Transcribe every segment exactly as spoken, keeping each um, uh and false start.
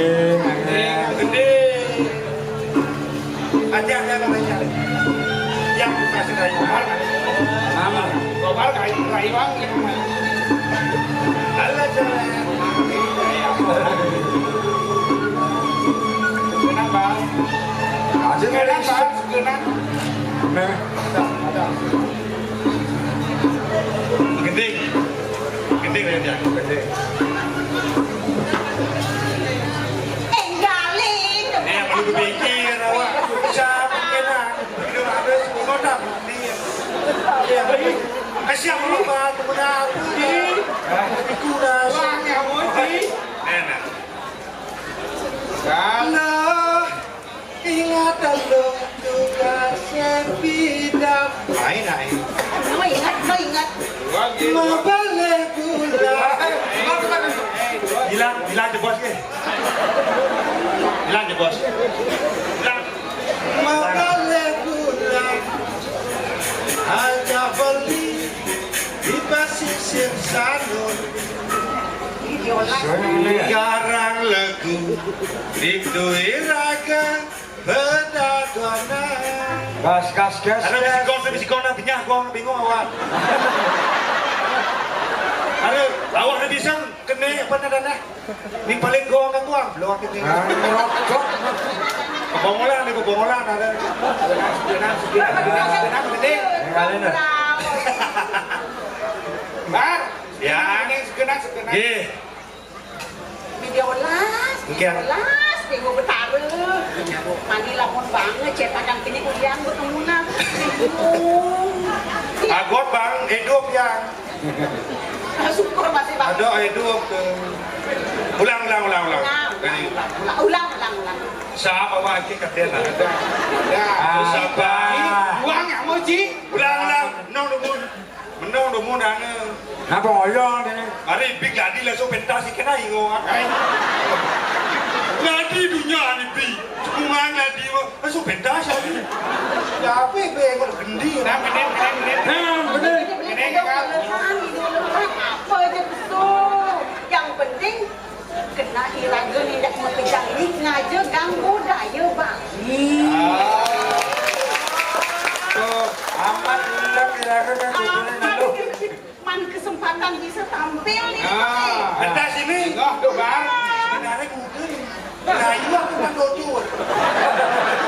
Gedé. Aja, aja, aja. Yang kasih dari Gopar. Nama? Gopar kayu, kayu bang. Halo, Cewek. Kenapa? Aja, kenapa? Kenapa? Nah. Ada, ada. Gending. Gending ya, dia. Gending. Enggalin. Eh, perlu berpikir awak. Siapa kena? Hidup habis, ngotak. Iya. Iya. Eh, siapa lupa? Temen aku. Ih. Ikut dah. Wah, nyamun sih. Enak. Kalau ingatan dong tugas yang bidang. Main, main. Mau ingat, mau ingat. Mau balik pulang. Bilang, bilang jebos ke. Bilang jebos. Bilang. Mau balik pulang. Aja beli di pasisir sanur. Garang legu di Tuiraga. Pedagonan. Gas, gas, gas, ada gas. Bisikon, ada bisikon, ada benyah, gua bingung awak. Ada awak ada bisa kena apa nadanya? Ini paling gua kan gua, belum kena. Ah, ngerokok. Kebongolan nih, kebongolan ada. Genang, genang, genang, genang, genang, gede. Yang kali nih. Bar. Ya. Ini segenap, segenap. Iya. Video las, video las, tengok betara. Mani lamun banget cetakan kini kuliah berkemunan. Bingung. Agot bang, hidup ya. Syukur masih bang. Ada hidup ke. Ulang, ulang, ulang, ulang. Ulang, ulang, ulang, ulang, ulang, ulang. Siapa bang? Kita kata lah. Ya. Ah, sabar. Uang yang mau ji. Ulang, ulang. Nong dulu. Menong do mudane. Napa ngoyong dene? Mari big dadi langsung pentas iki kena ingo akai. Dadi dunia ni bi. Sekungan dadi langsung pentas dadi. Ya apa be kok gendi. Nah, bener, bener, bener. Nah, bener. Bener, kan? Apa aja betul. Yang penting kena iraga nindak makejang ini ngaja ganggu daya bang. Tuh, amat undang iraga kan. Amat. Man kesempatan bisa tampil nih. Nah, pentas ini. Nah, tuh bang. Menarik muda nih. Nah, iya aku kan dodo.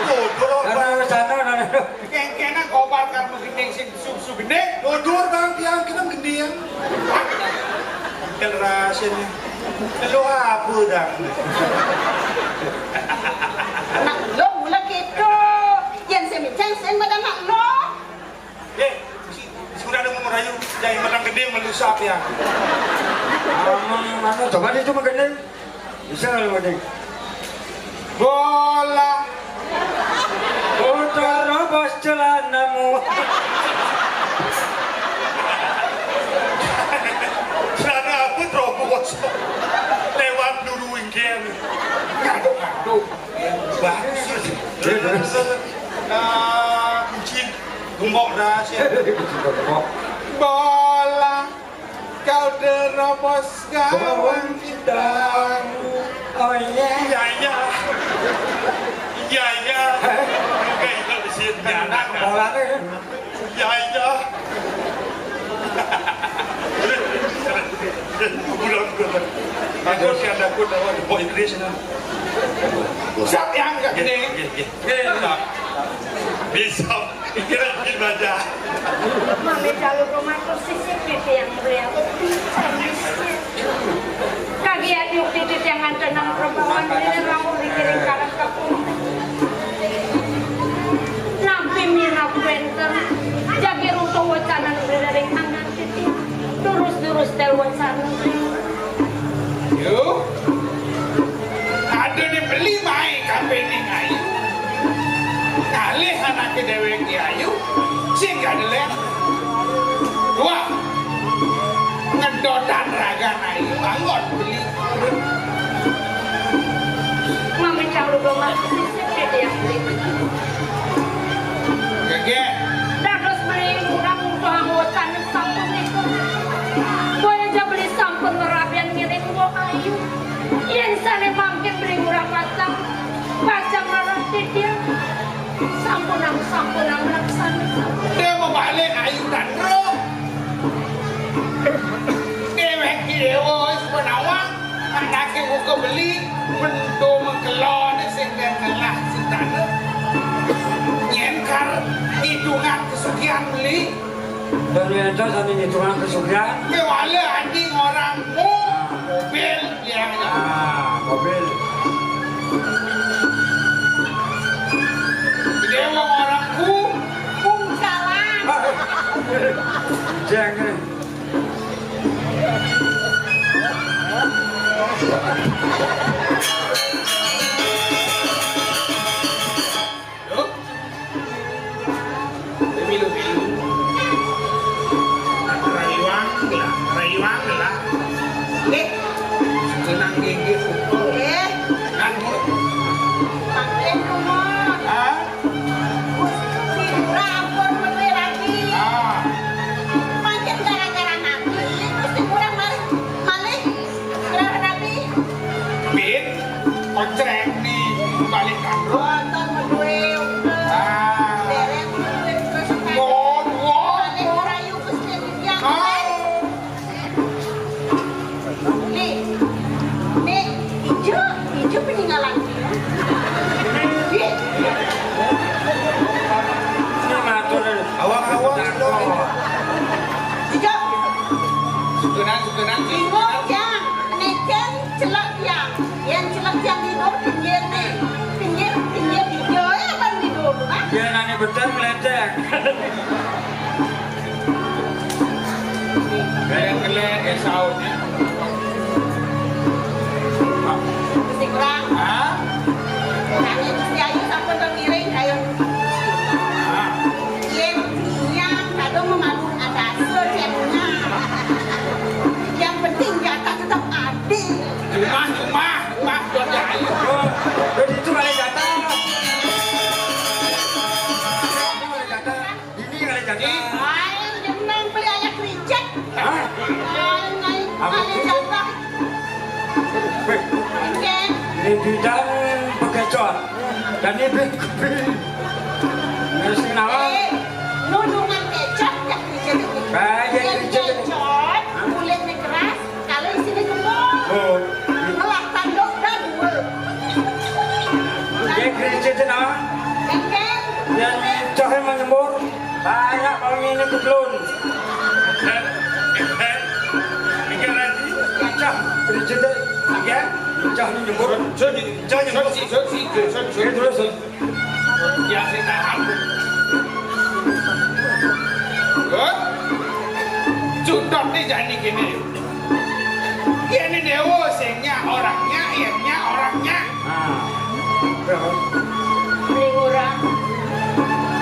Dodo loh, bang. Sana, sana, sana. Kengkena kobar kan menggending sing Sup-sup gede. Dodur bang tiang kena gede ya. Kan rasanya. Lu apa dah? Anak lo mula keto. Yang semincang sen pada anak lo. Eh, si, si udah ada mau merayu, jadi matang gede melusap ya. Aman, mana coba dia cuma gede. Bisa kalau gede. Bola. Putar robos celanamu. Celana apa terobos? Lewat dulu ingkian. Ngaduk-ngaduk. Bagus sih. Iya, bagus. Nah, kucing. Gembok dah sih. Kucing gembok. Bola. Kau terobos gawang cintamu. Oh iya. Iya, iya. Iya, iya. Enggak, itu di sini. Anak bolanya kan? Iya, iya. Bulan, bulan. Aku sih ada aku tahu di Boy Chris nah. Siapa yang enggak gini? Iya, iya. Bisa. Pikiran bikin baca. Mami calon rumah tuh sisip pipi yang beliau. Kagi adi ukti titi yang nganten nang perempuan ini ramu dikiring karang kapung. Nampi mirap wenten jagi runtuh wacanan beli dari tangan titi. Durus-durus tel wacanan. Yo. Ada ni beli mai kape ni ngayu. Ngalih anak ke dewek di ayu. Sing gak delek. Wah. Ngedotan raga ngayu. Anggot beli. Mami cang lu belum masuk sisip ke dia. Gege. Dados beli kurang untuk anggota sampun itu. Boya aja beli sampun ngerabian ngiring wong ayu. Yen sane mangke Mring ora pacang, pacang marang titiang. Sampunang, sampunang laksana, sampun. Dia mabalik ayu tanduk. Déwék Déwa wis penawang, anake uga beli, bento mengkelon sing den ngelah sutana. Yen kar idungan kesugihan beli. Dan yen sane ngidungan kesugihan. Kewala adi ngorang mu, mobil, ya. Ah, mobil. Déwa ngorang ku, pungkalan. Jangan. Lho, milu-milu. Rayuang lah, rayuang lah. Eh, kenang gigi. Eh, kan? Maklum, Romo. Hah? Gusti Ngurah ampun bener lagi. Ah. Pancen gara-gara nabi, Gusti Ngurah malih, malih gara-gara nabi. Bin, kocrek nih, balik kampung. Wonten medue uga. Ah. Derek medue uga sekali. Won, won, malih won. Rayu Gusti Ngurah. Ah. Nih, nih, ijo, ijo peninggalan. Nih. Ini matur. Awak-awak, ijo. Ijo. Sukenan, sukenan. Bingung, ya. Nek yen celek, ya. Yen celek, ya, tidur, pinggir, nih. Pinggir, pinggir, ijo, ya, kan tidur, kan? Ya, nani betul, ngeledek. Gaya ngeledek, ya, saut, ya. Gusti Ngurah. Hah? Kami Gusti Ayu sampun ngiring, ayo. Hah? Yen tiyang kadung memadukan adasa cemnya. Yang penting jatah tetap ada. Cuma, cuma, cuma, Gusti Ayu. Oh, begitu kali jatah. Ini kali jatah. Aing jeneng beli ayak ricet. Hah? Aing, aing, apa kali itu? Jatah. Weh. Encen. Ini bidang pekecot. Dan ini big, big. Ini sing nawang. Eh, nulungan kecot, ya, ricet ini. Baik, ya, ricet ini. Kecot, hah? Kulitnya keras. Kalau isine gembul. Oh. Ngelah tanduk dah dua. Nggih, gereja jenengan. Nggih. Yen cah emang nyembur, banyak kalau ini keblon. Nggih, Randy. Cah gereja deh. Nggih. Cah ini nyembur. Sun, sun, cah nyembur. Sun, sun, sun, sun, sun. Nggih, terus. Ya, sing tahan. Hah? Cudot nih jani kene. Yen dewa sing nyak orang nyak, yen nyak orang nyak. Ah. Mling ora.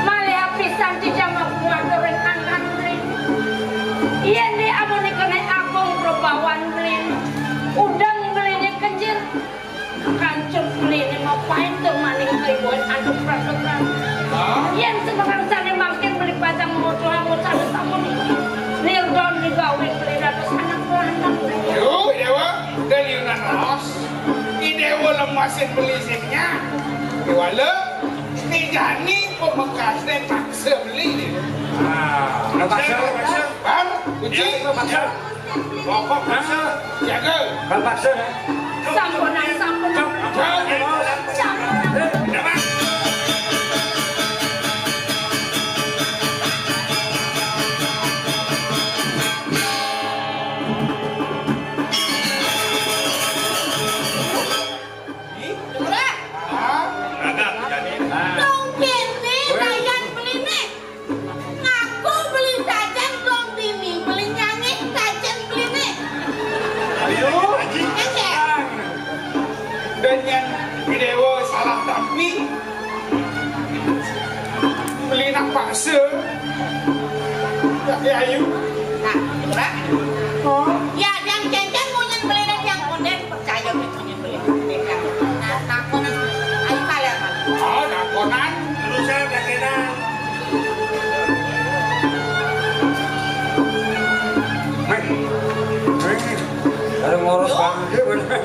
Malih apisan tijang aku matur ring angkan mling. Yen di amune kene agung probawan mling. Udeng mline kencil. Kancut beliné mapain tur maning kaibuan aduk prasetan. Hah? Yén semengan sané mangkin beli pacang ngucul-ngucul sané sampun nirdon digawé beli dados anak lanang. Yo, Déwa, galiunan raos. I Déwa lemasin beli sing nyak. Déwala, nijani pamekasné paksa beli. Ah, paksa, paksa. Bang, kunci. Ya, paksa. Pokok paksa. Jaga. Bal paksa, ya. Sampunang, sampunang. Cok, cok. Sampunang. Eh, udah, Mas. Ih, Lurah. Hah? Kagak jadi. Dong kéné kayan beliné. Ngaku beli jajan dong dini, beli nyangit jajan beliné. Ayo, Haji. Éngkén. Dan yang gedé salah tapi beli nak paksa. Ya, ya, ayo. Nah, Pak. Oh. Ya, yang jajan mau yang beli dan yang konden percaya. Nah, takonan. Ayo, kalian, Pak. Oh, takonan. Terus saya udah kena. Meh. Meh. Ada ngoros banget, bener.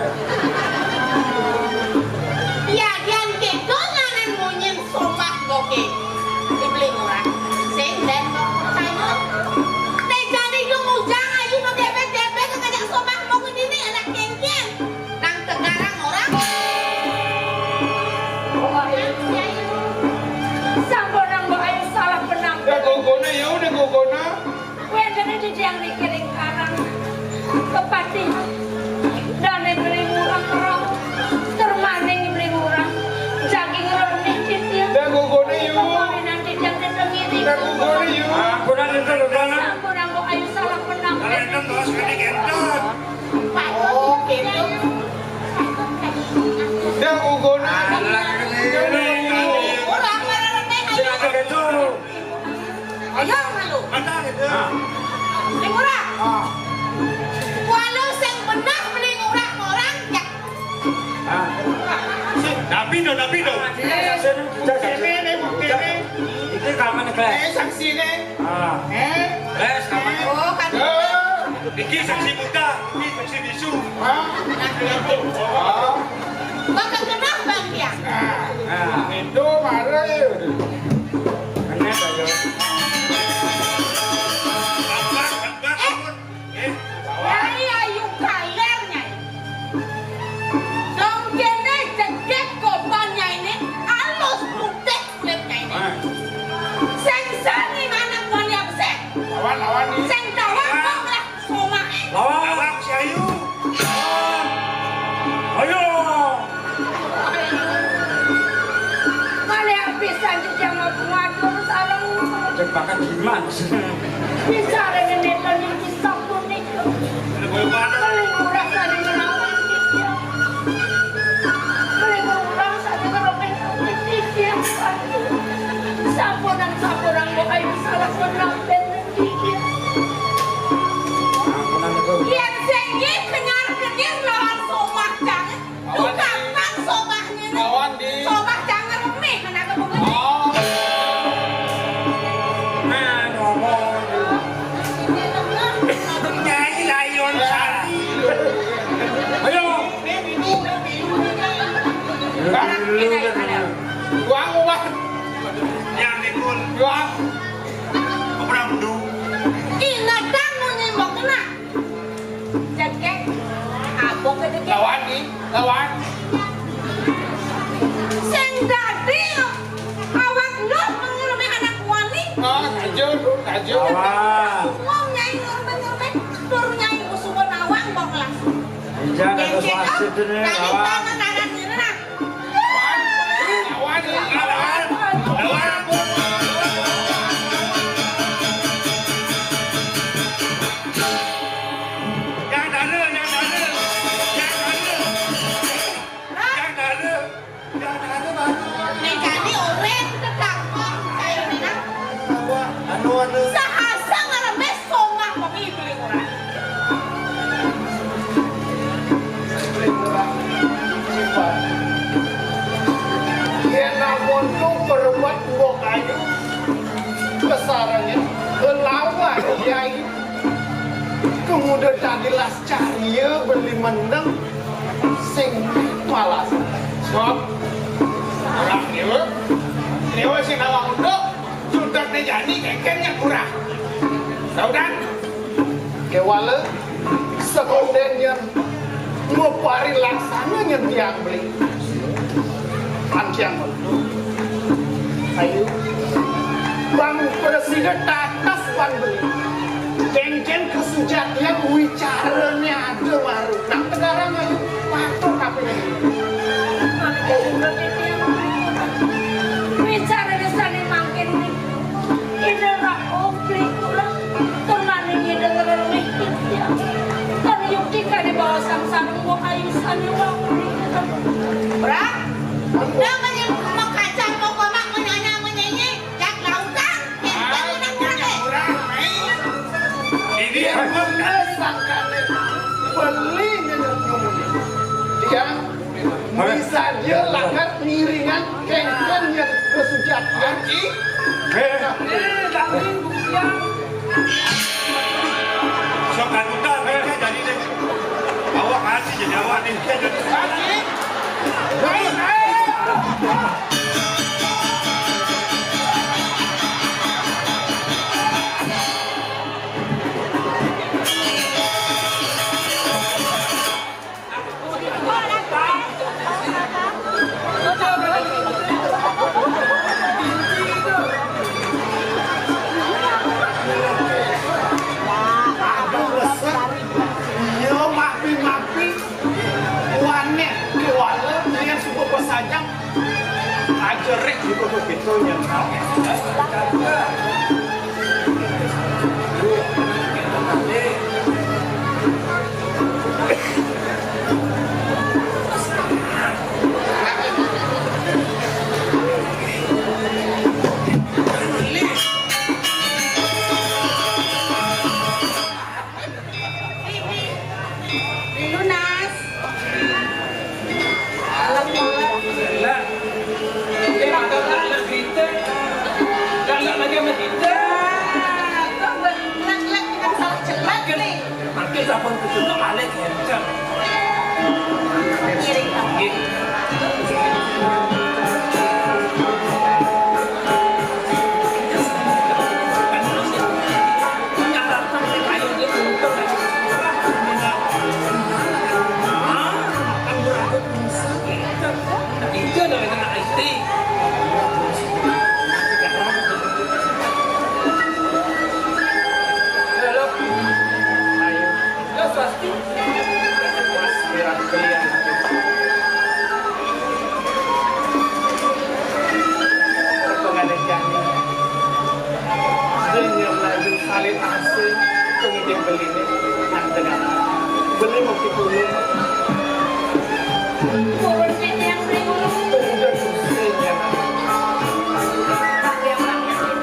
Sing ora? Ah. Walau sing bener mending ora orang ya. Ah. Napi to, napi to? Buktine, buktine. Iki kamane, Kles? Eh, saksine. Ah. Eh? Kles, kamane? Oh, kan. Eh. Iki saksi muda, iki saksi bisu. Hah? Ah. Bakal kenal, Bang, ya? Ah. Itu mare. Kena to, yo. Eh, Nyai ayu kaler, Nyai. Dong kene jegek goban Nyai ne alus putih kulit Nyai ne. Ah. Sing sani anak wali abse. Lawan, lawan, nih. Sing lawan kok lah somah. Lawan. Lawan si Ayu. Ayo. Kalih pisan jejak ngatur sareng. Cek bakat gimana? Bicara nenek tadi kisah kuning. Kalih murah tadi menawan titiang. Kalih murah tadi ngerobek titiang. Sampunan, sampunan, kok ayo salah menang. Yén sing nggih kenyar-kenyir lawan somah janget. Lawan, Di. Tukang somah ngene. Lawan, Di. Somah janget remih anak kebuka. Oh. Nah, ngomong. Nyai Layon Sari. Ayo. Ini, ini, ini. Hah? Ini, ini. Wah, wah. Yang ikut. Wah. Ora mendung. Ingetang muni mbok kena. Cekek. Apa kedeke? Lawan, Di. Lawan. Sing dadi awak lu mengurumi anak wani. Ah, tajur, tajur. Lawan. Wong nyai ngurumi-ngurumi, tur nyai musuh nawang mbok langsung. Iya, ada wasit ini, lawan. Tangan, tangan, tangan, tangan. Nek jani urip tetangga kae menang. Anu, anu. Sahasa ngeremes songah kok ibling ora. Yén ampun tu perbuat mbok ayu, kesarengin kelawan Yai. Kemudian tadi las cahya beli mendeng sing malas. Sob. Orang dewa. Dewa sing nawang untuk. Sudah jani kengkengnya kurang. Tahu kan? Kewala, sekondén nyén mupari laksana nyén tiang beli. Pan tiang metu. Ayo. Bang presida tatas pan beli. Kéngkén kesujatian wicarané ada baru. Nang tegarang ayo. Patuh kabéh. Wicarané sané mangkin. Ida ra ompli kula, tur maning ida ngremeh titiang. Tan yukti kadi baosan sareng Mbok Ayu sané wau. Bra, nang menyang makacang pokok mak menyanya menyenyi, jak lautan, enten anak kurang, eh. Ini sangkane beli ngenyek nyumuni. Tiang Bisa dia langgar ngiringan kéngkén nyén kesujatian. Hé. Sok anu tak, hé, jadi deh. Awak mati jadi awak nih. Jadi. Iya, mapi-mapi. Wanét, kuala, lian suku pesajang. Ajerék di kutu pintunya. Sampun ketutup malih kénten. Nggih. Ya, swasti. Mas, mirah kelian. Pertengahane jani. Dene melaju salin asing, kengiding beline, nang tengah. Beli mau dipulung. Purun yang beli ulung. Udah pusing ya, Mas. Bang, yang bang, yang bang.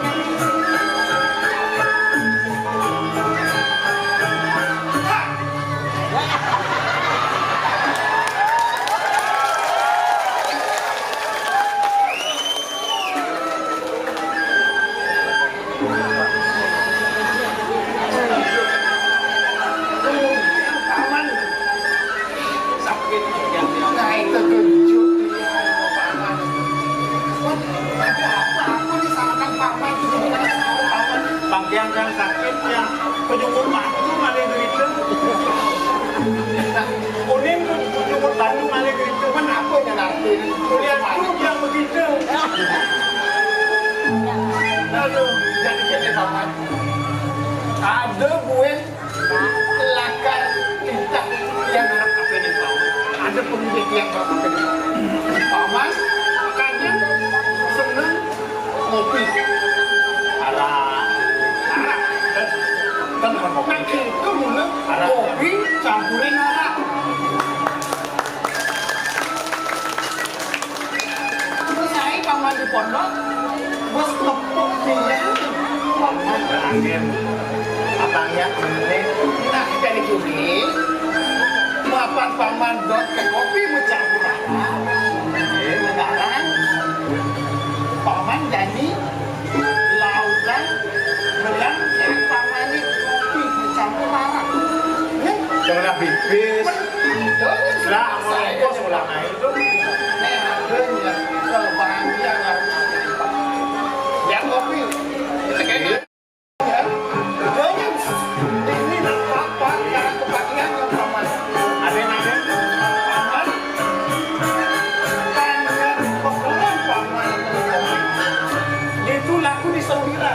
Nah, itu keju. Ada apa? Aku disalahkan paman, itu bukan salah paman. Bang Tiang yang sakit, yang penyungkur batu malih derita. Nah, kuning tuh penyungkur batu malih derita. Kenapa ya nanti? Kuliah tuh yang begitu. Aduh, jadi jadi paman. Ada buin lakar titah yang anak apa ini, paman. Ada pemilih yang anak apa ini, paman. Paman, kadang seneng ngopi. Arak. Arak. Kan, kan ngopi. Nah, itu mula arak. Kopi campurin arak. Terus saya paman di pondok, bos tepuk dia. Paman angin. Abangnya ini. Nah, dari gini, papan paman dot ke kopi mencampur arak. Sekarang, paman jadi lautan, belang, yang pamane kopi dicampur arak. Ya? Jangan bibis. Betul. Lah, mau saya bos ulang aja itu. Nek ada yang kebahagiaan harus ya kopi. Itu kayaknya. Jangan ini nak apa, jangan kebagian yang paman. Ada yang ada? Paman. Panjang peperan paman. Itu laku di Sembira.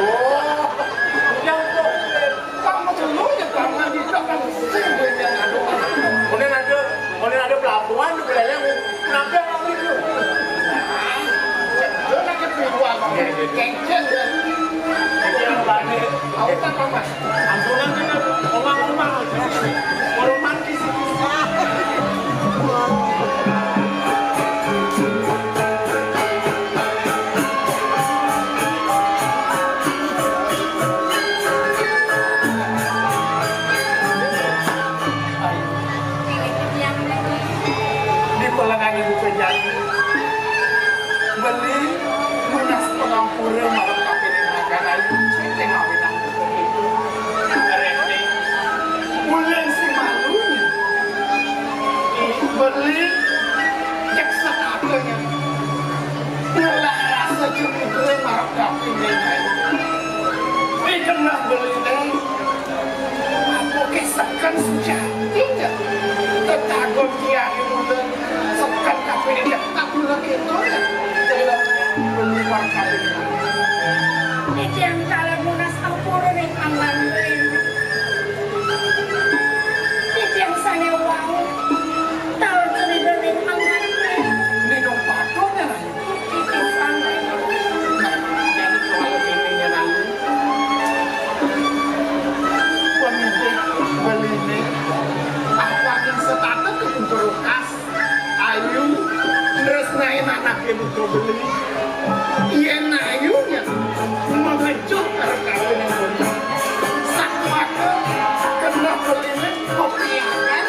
Oh. Yang kok kamu dulu ya paman di belakang sini yang ada. Kemudian ada, kemudian ada pelabuhan di Buleleng. Kenapa orang itu? Dia lagi keluar. Iya, iya, iya. Kenceng dia. Kenceng banget. Apa, Mas? Ampunan kita, omah-omah. Romantis. Di pelengane buka jati. Beli nunas pangampura marang kapining makan ayu, sing awinan buka itu. Rene. Bulan si malu. Beli cek sakatanya. Ngelah rasa curiga marang kapining ayu. Ikenah beli, Neng. Aku ke seken sejati ya. Tetagor kiai muda seken kapining tak bulan itu ya. Jadi beli marang kapining. Iki yang kala nunas ampura ning paman. Iki yang sane wau. Taun cerita ning paman. Ning dong patutnya. Nah, jadi kalau ini yang anu, pemilih beline, apa yang setata ke bekas ayu, terus naik anaknya butuh beli, iya ayunya mengejuk karo kawin yang bener. Sak mata kena beline kopiakan,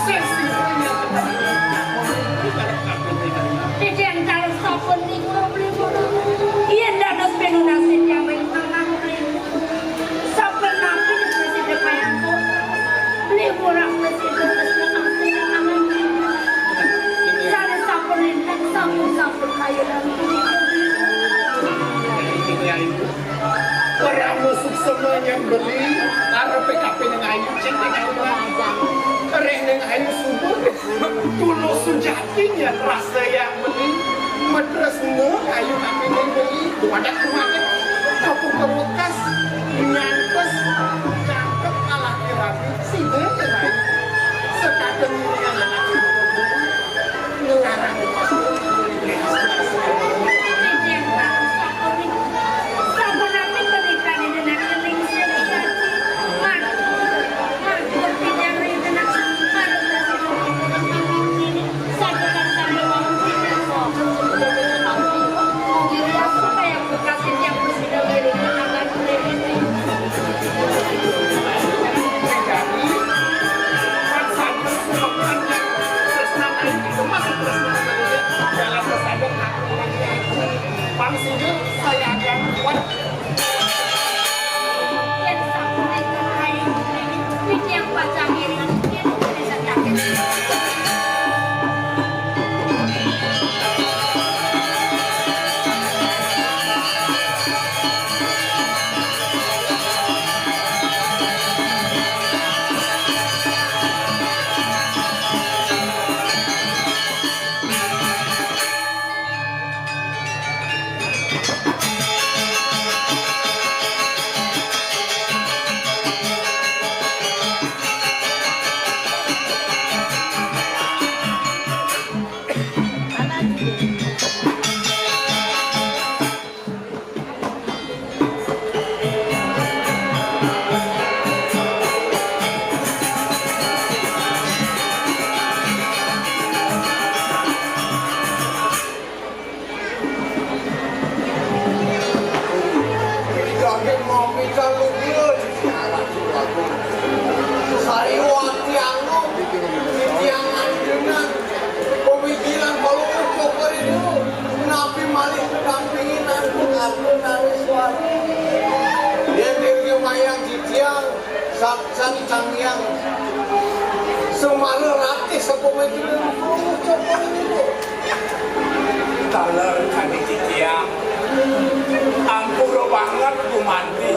sing sirine kena beline. Titiang karo sampun niku mripun. Yen dados pinunasin kawin tengah mriki. Sampun nampi Tulus sujati nyén rasa yang beli, matresna kayuh apiné beli, dumadak-dumadak, kapungkur wekas, nyantes, jangkep lalaki rabi, sida nyén ayu. Setata ngiringang anak ibu, ngelarang wekas. Daging mami kaluhur. Sariwati anu, tiang anjeunna, pamikiran kalau ukur itu, napi malih dampingin aku, aku nangis wani. Yén dirgi mayang titiang, Sat-, sat-, Sang Hyang Semara Ratih sapopoé tilu. Taler kadi titiang, ampura banget gumanti.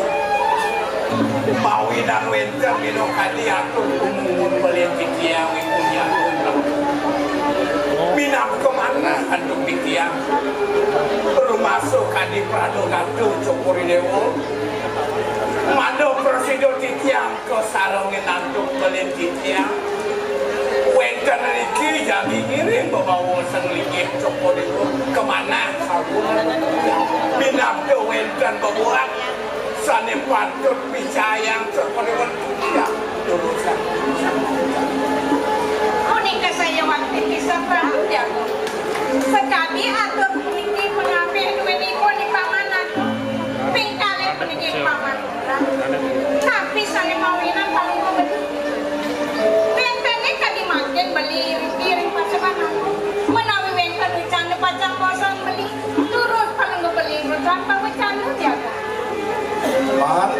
Mawinan wénten minakadi atur kumumun beli titiang ibu nyatur. Minab ka manah antuk titiang. Rumasa kadi pradagata Cokor I Déwa. Mangda prasida titiang kasarengin antuk beli titiang. Wénten riki jagi ngiring bebawa sang linggih Cokor I Déwa. Ka manah sampun. Minab wénten bebuat sané patut picayang Cokor I Déwa. Punika saya waktu kisah Prabu Jago. Sekadi atur puniki pangabih duénipun di paman agung. Ping kalih puniki paman. Napi sané mawinan Palungguh Beli? Wénten kadi mangkin beli ring paseban agung. Menawi wénten wecana pacang kosong beli, turut Palungguh Beli nutuhang pawecana Jago. Man,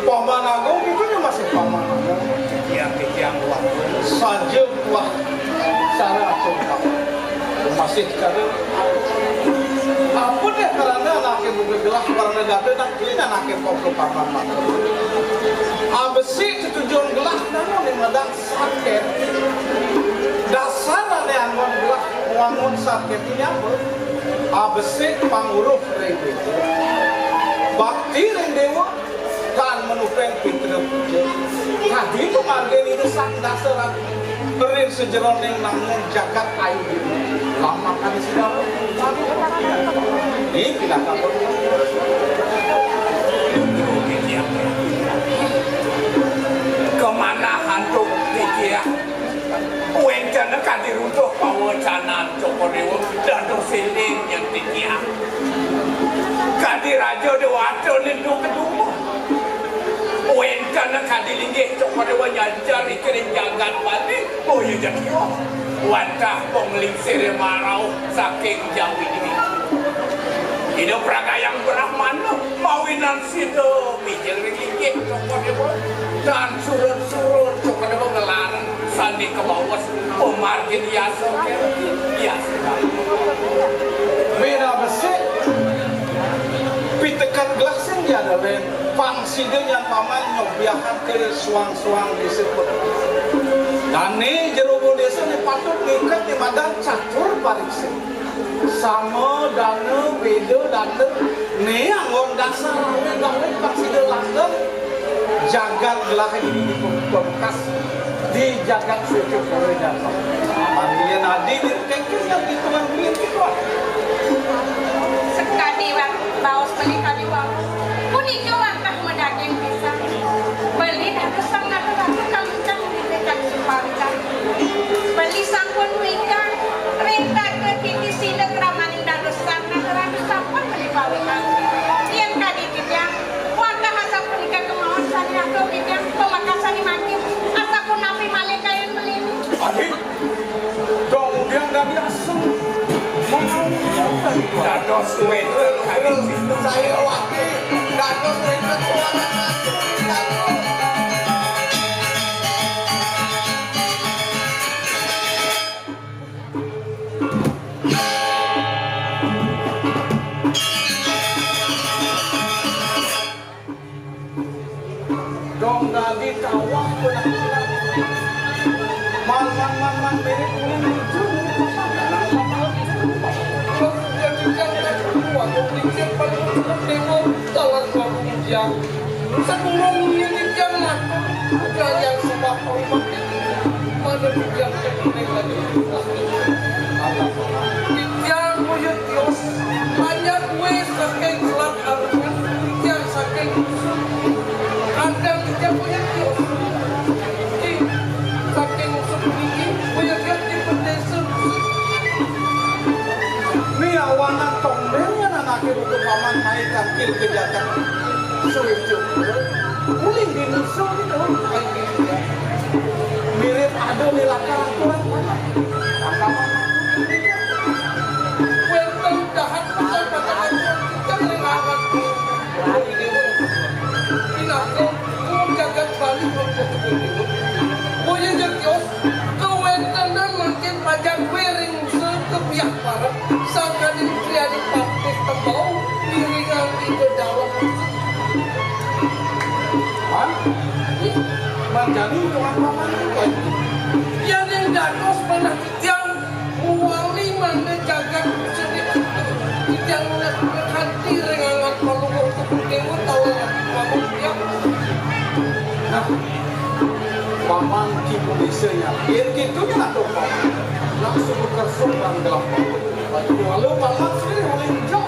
paman agung itu nya masih paman agung. Titiang, titiang, Pak. Saja buah cara atur, Pak. Masih cara. Apa deh karena anaké buka gelah, karena dada nak ini anaké kok ke paman, Pak. Abesik tujuan gelah, namun yang medang saket. Dasar ané anggon gelah, wangun saket ini apa? Abesik panguruh ring déwa. Bakti ring déwa, tan manupeng pitra puja. Kadi pamargin Ida Sang Dasaraja. Ring sajeroning nangun jagat ayu déwa. Lamakan sidang. Ini pinaka. Ka manah antuk titiang. Wénten kadi runtuh pawacanan Cokor I Déwa, dados éling nyén titiang. Kadi Raja Déwata Lindu Kedua. Wénten kadi linggih Cokor I Déwa nyancar ring jagat Bali, boya ja tioh. Wantah panglingsiré marauh saking Jawi Dwi. Ida pragayang Brahmana, mawinan sida mijil ring inggih Cokor I Déwa. Tan surut-surut Cokor I Déwa ngelarang sané kabaos pamargin yasa kénten. Yasa. Beda besik. Pitekan gelah sing jadalin. Pang sida nyan paman nyobiahang ke suang-suang di siput. Dané jero désa né patut ngiket né madan catur pariksa. Sama dana, béda dana, né anggon dasar awé-awé pang sida langgeng jagat gelah ini di pamungkas di jagat suci Pura Jasa. Pamilihan adi di kéngkén yang hitungan duit gitu ah. Sekadi wang baos beli kadi wang. Punika wangkah madaging pisan. Beli dados sang nata-nata kalincang. Kang Suparta. Beli sampun wingkang, ring tata titi sida kramaning dados sang nata ratu sampun beli pawikan. Yén kadi titiang, wantah asapunika kemawon sané atur titiang pamekasan mangkin, asapunapi malih kayun beli. Adik, dong udiang dadi asem. Dados wénten kadi. Saya wakil, dados wénten suara. Dong dadi kawah penampilan. Man, man, man, man, mirip kuning hijau, mirip pasangan. Terus dia juga ada dua, kemudian pada dewa, talan suatu ujian. Sadurung ngiring titiang matur, kalian sembah pangubakti. Mana titiang kemudian lagi. Titiang buyut tios, banyak kue saking selat arungan, titiang saking usuk. Kadang titiang buyut tios. Ih, saking usuk niki, buyut tios di pedesa. Ni awanan tombél ngan anaké buka paman naik kangkil ke jagat. Suwé cukup. Uling di musuh gitu. Mirip ada di lakar aturan mana. Tangkapan. Wénten dahat pesan pada aturan kita ring awan. Pinaka, jagat Bali. Boya jatios, kawéntenan mangkin pajak wéring Sekebiah parek, sangkaning triadi patih tembau, iringang Ida Dawet. Hah? Manjani tuan paman itu kan? Yén dados manah titiang, muwali mangda jagat sedih. Titiang nunas kanti ring angan Palungguh Tukul Déwa, tawa paman titiang. Nah, Paman Ki Budisa nya. Yén kéto nya atur paman. Nak suba kersa lan gelah paman. Lalu paman sendiri oleh hijau.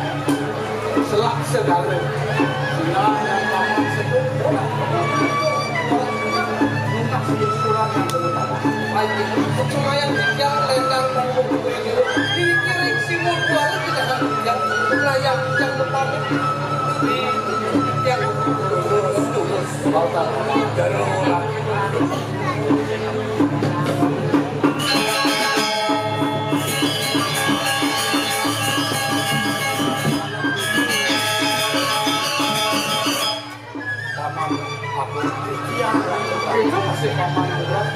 Selak segala. Sila yang paman sebut bola. Minta sedikit surat yang perlu paman. Baik, itu lumayan yang lendang dan dikirim simul kuala tidak akan yang melayang yang berpamit. Di yang lurus, lurus. Darurat. Paman, aku titiang. Itu masih paman murah.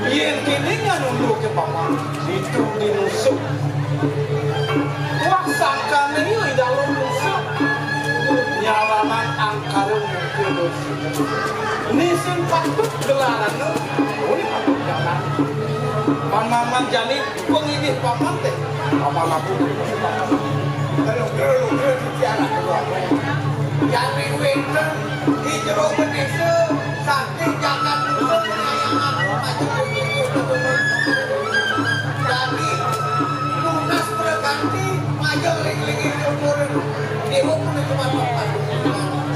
Yén kéné ngan unduké paman, ditu di nusuk. Wah, sangkané ya di dalem nusuk. Nyaranan angkara muka dosa. Né sing patut gelarana, oh, né patut jalan. Paman jani pangidih paman téh. Paman aku. Kalau, kalau, kalau, tiada keluar. Jani wénten di jero gedé. Sakti jagat dusun, dadi lunas praganti, majeng ring linggih kuburan. Déwa punika mantap.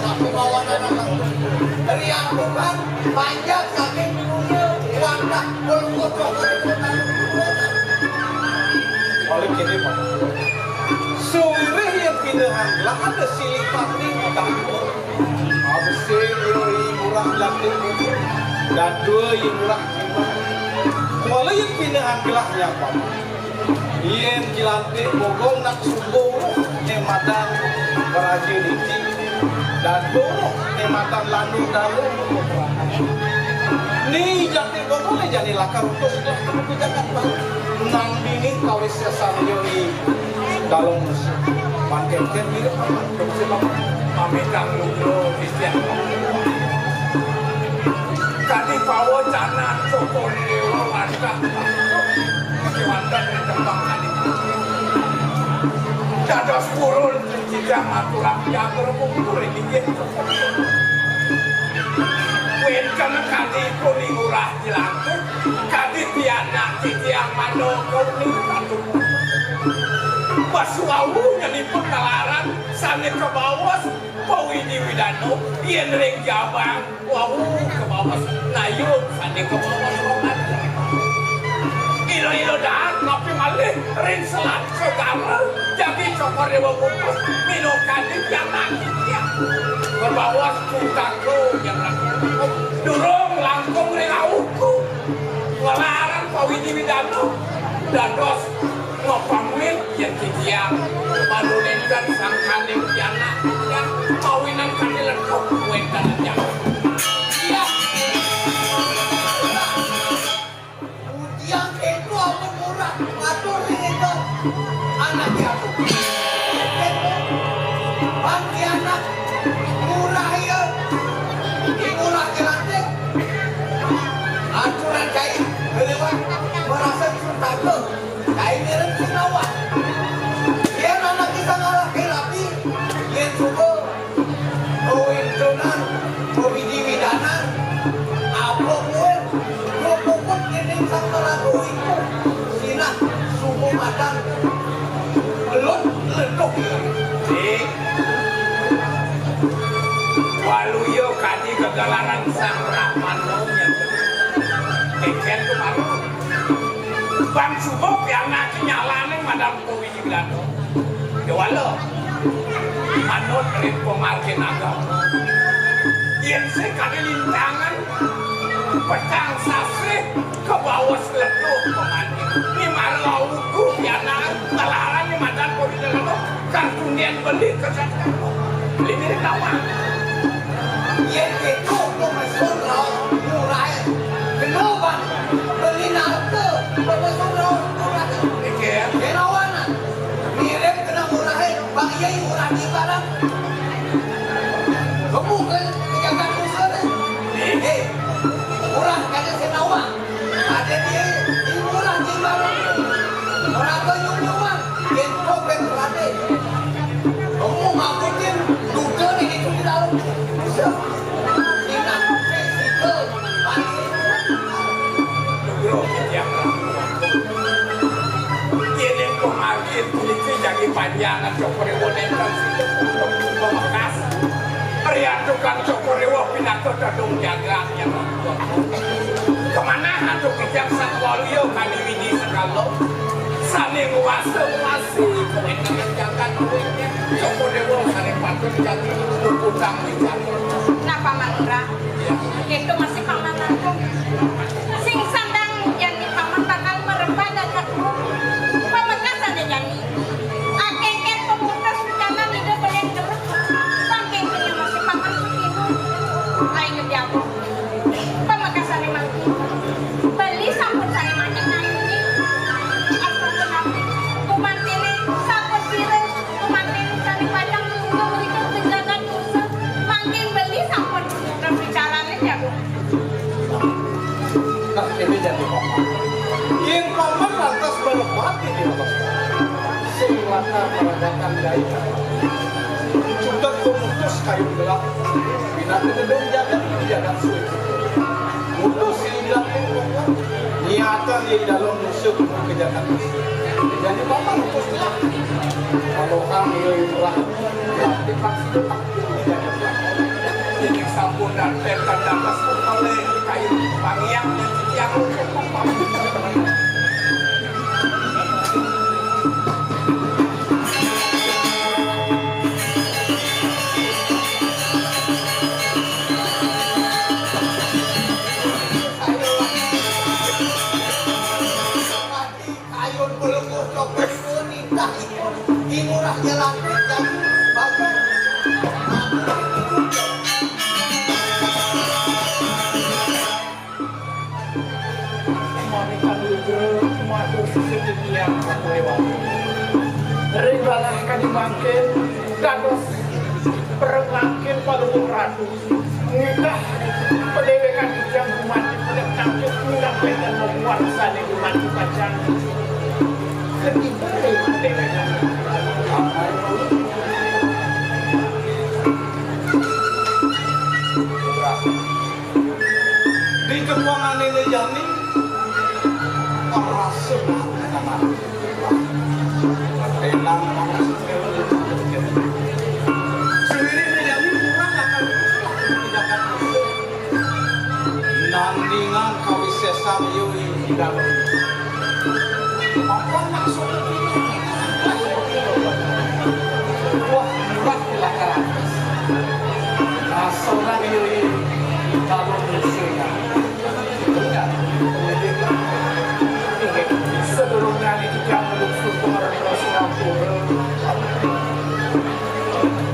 Tapi bawa anak riang bukan, panjang saking dunia, wadah pelungguh. Oleh kene, Pak. Suwirih yén pinengan lah ada silih pati. Abesik ya i murah jati, dadua i murah jiwa. Kuala yén pinengan gelahnya apa? Yén jilantik bogong nak subuh né madan beraja diti, dadua né madan landu dalu. Ni jati bogong né jani lakar utus gelah ke buku jagat baru. Nang dini kawis sesam yo i Dalem musik. Pan kénkén mirip apa? Musik apa? Amit kang lugra Kristian. Kadi pawacanan Cokor I Déwa wantah kéwanten ring tembang kadi. Dados purun titiang maturang jagra pungkur inggih Cokor I Déwa. Wénten kadi ipun I Ngurah Jelantih, kadi pianak titiang mano kauni ratu. Pas wau nyenipun nalaran sané kabaos pawidi-widana yén ring jabang. Wau kabaos nayun sané kabaos roman. Ila-ila dahat napi malih ring selat segara jagi Cokor Déwa Kukus minakadi pianak titiang. Kabaos cutaka nyerang. Durung langkung ring auku. Nglarang pawidi-widana dados mapamit yén titiang malu nénten sangkaning pianak titiang mawinan kadi letuh wénten titiang. Iya. Ujian kéto apa murah matur ring ento anak jago. Pan pianak murah ya. Di murah jelante. Aturan cai beliwat merasa cuntaga. Kai ngiring sing nawang. Yén anaké sing ngalahé rabi, yén suba wéntenan, widi-widanan, apa kuil, dua puput dinding sang maraga iku, sinah suba madan, belut leduh ya. Dik, waluya kadi gegelaran Sang Brahmana nyén. Kénkén tuh malu. Bang suba pianak nyalaning madan pawidi-widana. Kéwala manut ring pamargin agama. Yén sing kadi lintangan petang sasih kabaos leduh pamargin. Ni mara auku pianak nglarang ni madan pawidi-widana. Kang tundian beli kesehatan. Beli mirip nawang. Yén kéto pemesun raos murahin. Kena ban beli narka pemesun raos murahin. Mikir. Kénawanan. Mirip kena murahin. Bang iya murah di barang. Kamu ke pejabat usaha deh. Eh, murah kada senawa. Ada dia, ini murah di barang. Orang ke nyum-nyuman. Yén kobén raté. Kamu ngakutin duka di ditu di dalam. Bisa. Inang, eh, sika, mati. Nugroh titiang. Yén ing pamargin puniki jagi panjangan Cokor I Déwa nénten sida pamekas. Riantukan Cokor I Déwa pinaka tedung jagat. Kamanah antuk titiang Sang Waluya kadi widi segala sané nguasa-nguasi kawéntenan jagat kuwénten. Cokor I Déwa sané patut jagi puputang wicara. Nah, Paman Lurah. Ya. Itu masih Paman Agung. Sing sandang jani Paman bakal merempat dan aku. Pamekasané jani. Akéh-akéh pemutus rencana ida beli jeruk. Saking punya masih Paman Sukino. Ai ngejago. Pamekasané mangkin. Beli sampun sané manik naik ini. Asapunapi. Kumantiné sampun sirih. Kumantiné sané pacang nunggu merikat penjagaan dosa. Mangkin beli sampun. Nah, bicarané jago. Nah, ini jadi paman. Yén paman lantas merepati di atas. Sing lakar meragakan gaib. Cutet pemutus kayu gelap. Pinaka gedung jagat, jagat suwé. Mutus di dalam pokok. Niatan di dalam musuh kejahatan. Jadi paman mutus gelap. Kalau kami yang telah gelap dipaksa. Inggih sampun, dan penten dados pun oleh kayu pangiang dan titiang. Kayun pelungguh cokor ibu nitah ipun, di murah jalan dan bagus. Mamikan lugra, matur susun titiang, Ratu Éwa. Ring balah kadi mangkin, dados perengangkin palungguh ratu. Nitah Déwékan titiang gumanti pedet tangkit minab wénten momuan sané gumanti pacang katiba ring déwékan. Di kepangané jani, rasa banget. Elang. Sendiri jani kurang akan nandingan kawisésan yoi di dalem. Apa maksudnya? Wah, murah kira-kira. Nah, seorang yoi di dalem musuhnya. Sedurung ngalih titiang nglungsur ka Singapura.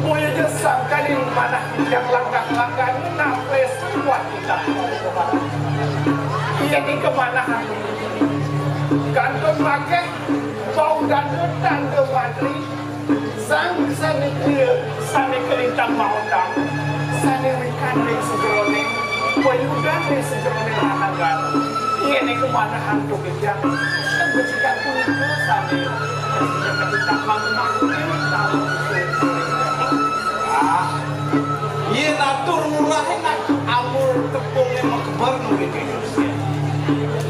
Boya ja sangkaning manah titiang langkah-langkah naples kuat kita. Iya, di kemanahan. Kantun makéh bau dangdut tangga matri. Sang sané ké, sané kalintang mautang, sané wikan ring sajeroning payudan ring sajeroning ranagan. Yén ké manah antuk ijang, kan becikan punika sané kalintang mautang. Ah, yén atur murahé nak amur tepungé makeber nuju.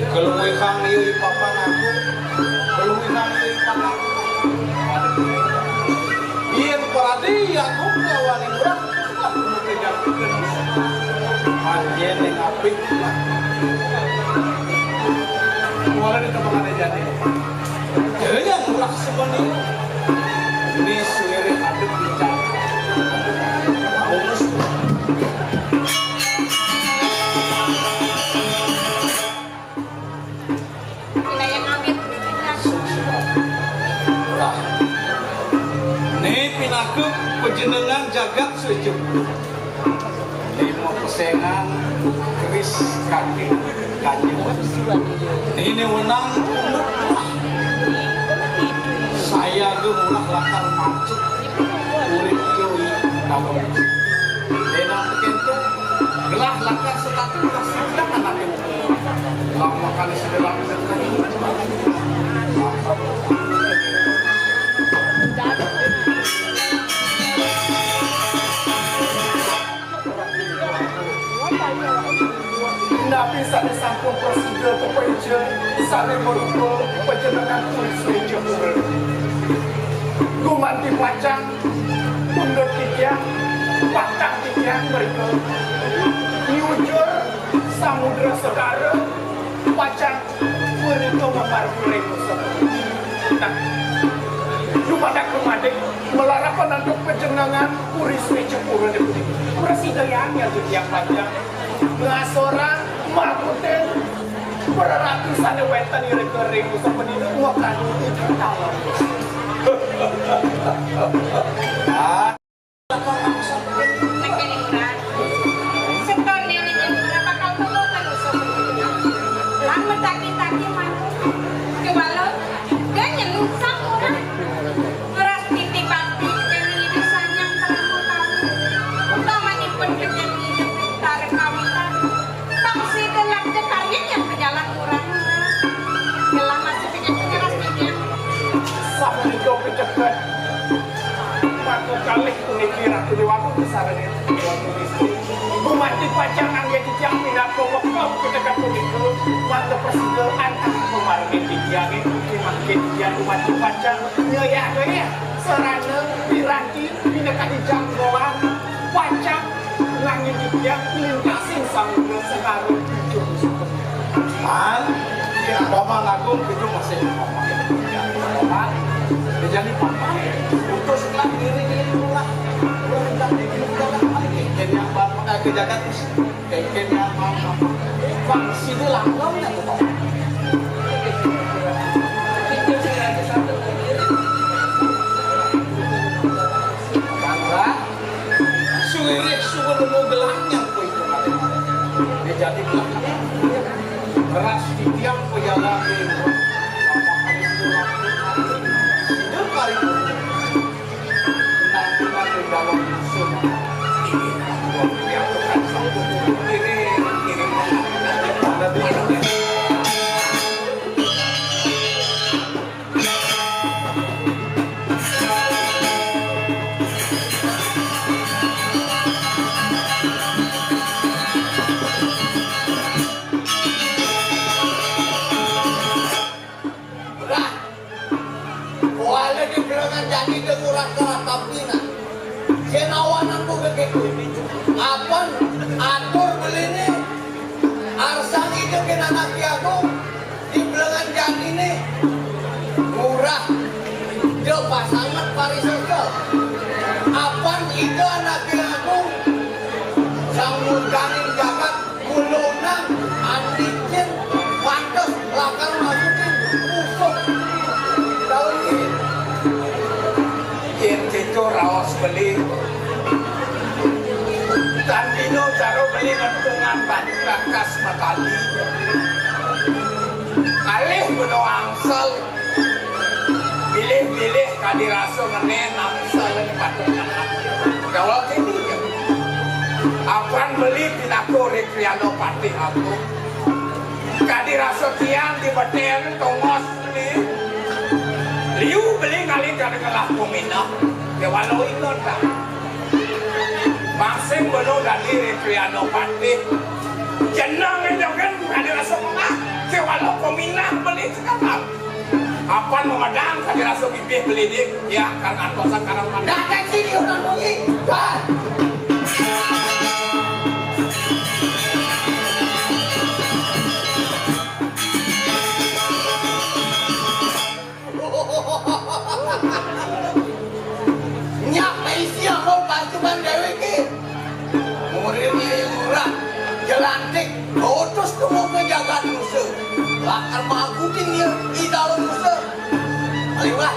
Kaluihang iya i papan agung, kaluihang iya i papan agung. Yén pradé i agung kawaning murah, lah, mesti jatuh. Panjén ning apik. Mula di tempat ada jadi. Daya murah sebenarnya. Ini suwirih adep bicara. Tahu mesti. Nah, né pinaka pajenengan jagat Sujepur. Né mapesengan keris kaki kanjeng. Né wenang punduk murah. Sayaga murah lakar mancep urip yo i dalem. Dina kéto, gelah lakar setata kasih dah anaké. Lama kali segera. Napi sané sampun prasida pepéjén sané marupa panjenengan kulit suéja pura. Gumanti pacang pundut titiang, patang titiang mrika nyujur Samudra Segara, pacang punika mamargi ring dosa. Nah, dumadak dumadik, malarapan antuk panjenengan puri suéja pura puniki. Prasidayang ya titiang pacang ngasorang makutin praratu sané wénten irika ring dosa puniki, makadi iki tawon. Niki ning Lurah. Seton niki Lurah bakal temu manusa. Lan metaki-taki manuk. Kewala, dia nyelungsang Lurah. Lurah titi bakti dening Ida Sang Hyang Parama Kawi. Utamanipun kejadian utara kawitan. Tang sida lakda karya yang pejalan Lurah. Gelah masih pikir penyeras titiang. Sapunika piceket. Maka kalih puniki Ratu Déwata sareng Ratu Wistri. Gumanti pacang anggé titiang pinaka wektu ketekat punika, mangda prasida antar pamargi titiangé, mangkin titiang gumanti pacang nyayagaya sarana piranti pinaka titiang rohan pacang Nanging titiang lintasin samudra Segara. An, ya, Paman Agung itu masih Paman. Ya, Paman. Dia jadi Paman. Untuk setelah diri dia itulah. Orang tak diri dia tak balik. Kene yang Bapak, eh, ke Jakarta. Kene yang Bapak. Bang, sini langsung ya, Bapak. Bang, Suwirih suba nemu gelang nyang kuwi kemarin. Dia jadi gelang. Beras titiang pejalan di Sida kari. Nanti nanti dalam musim. Ini yang bukan satu. Ini Beli ngentungan batu rakas matali. Kalih beno angsel. Bilih-bilih kadi rasa ngenen angsel di batu rakas. Gawa kini ya. Apan beli pinaka Rekriano Patih Agung. Kadi rasa tiang di beten tongos ni. Liu beli ngalih kada ngelah peminah. Kewalo ingat tak? Masing beno dadi Rekriano Patih. Jeneng joget ada rasa mengah. Kewalo peminah beli sekarang. Apan memedang kadi rasa bibih beli ni. Ya, karena dosa karang mana. Dah, dah, sini orang bunyi. Dah. Nyak maisi anggo pancuban déwék ki. Murid Nyai Lurah, jelantik, utus temu ke jagat Nusa. Lakar maguting ya, di dalam Nusa. Ayo, Wak.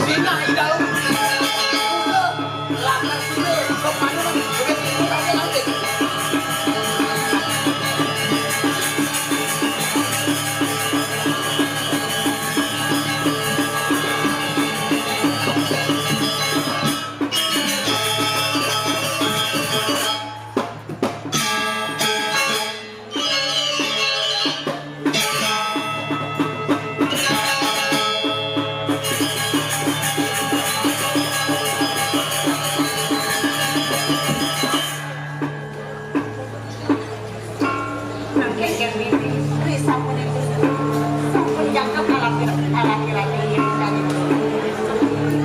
Sinah di dalam Nusa. Lakar Nusa, ke mana, ke timur, ke lantik. Mangkin yen Bibi, Bibi sampun itu, sampun jangkep alaki-, alaki-laki yang tadi.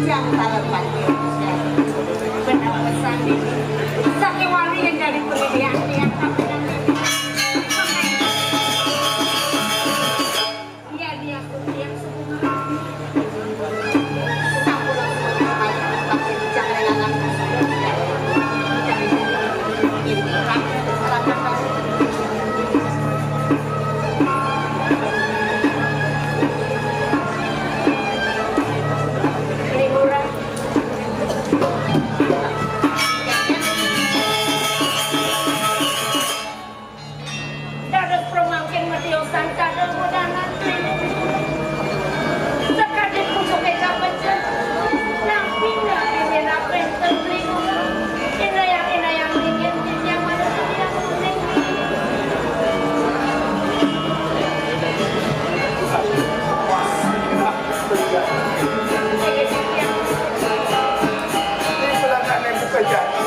Yang taler pati. Benar pesan Bibi. Saking wali yang jadi pendidikan yang tak pernah Bibi. Iya, dia, dia. Dados pramangkin matiosan kadang wedanan. Sakadi pucuké kapecah, nampi-nampi minab wénten beli. Inayang-inayang ringin titiang manusia kuning. Di belakangnya buka jati.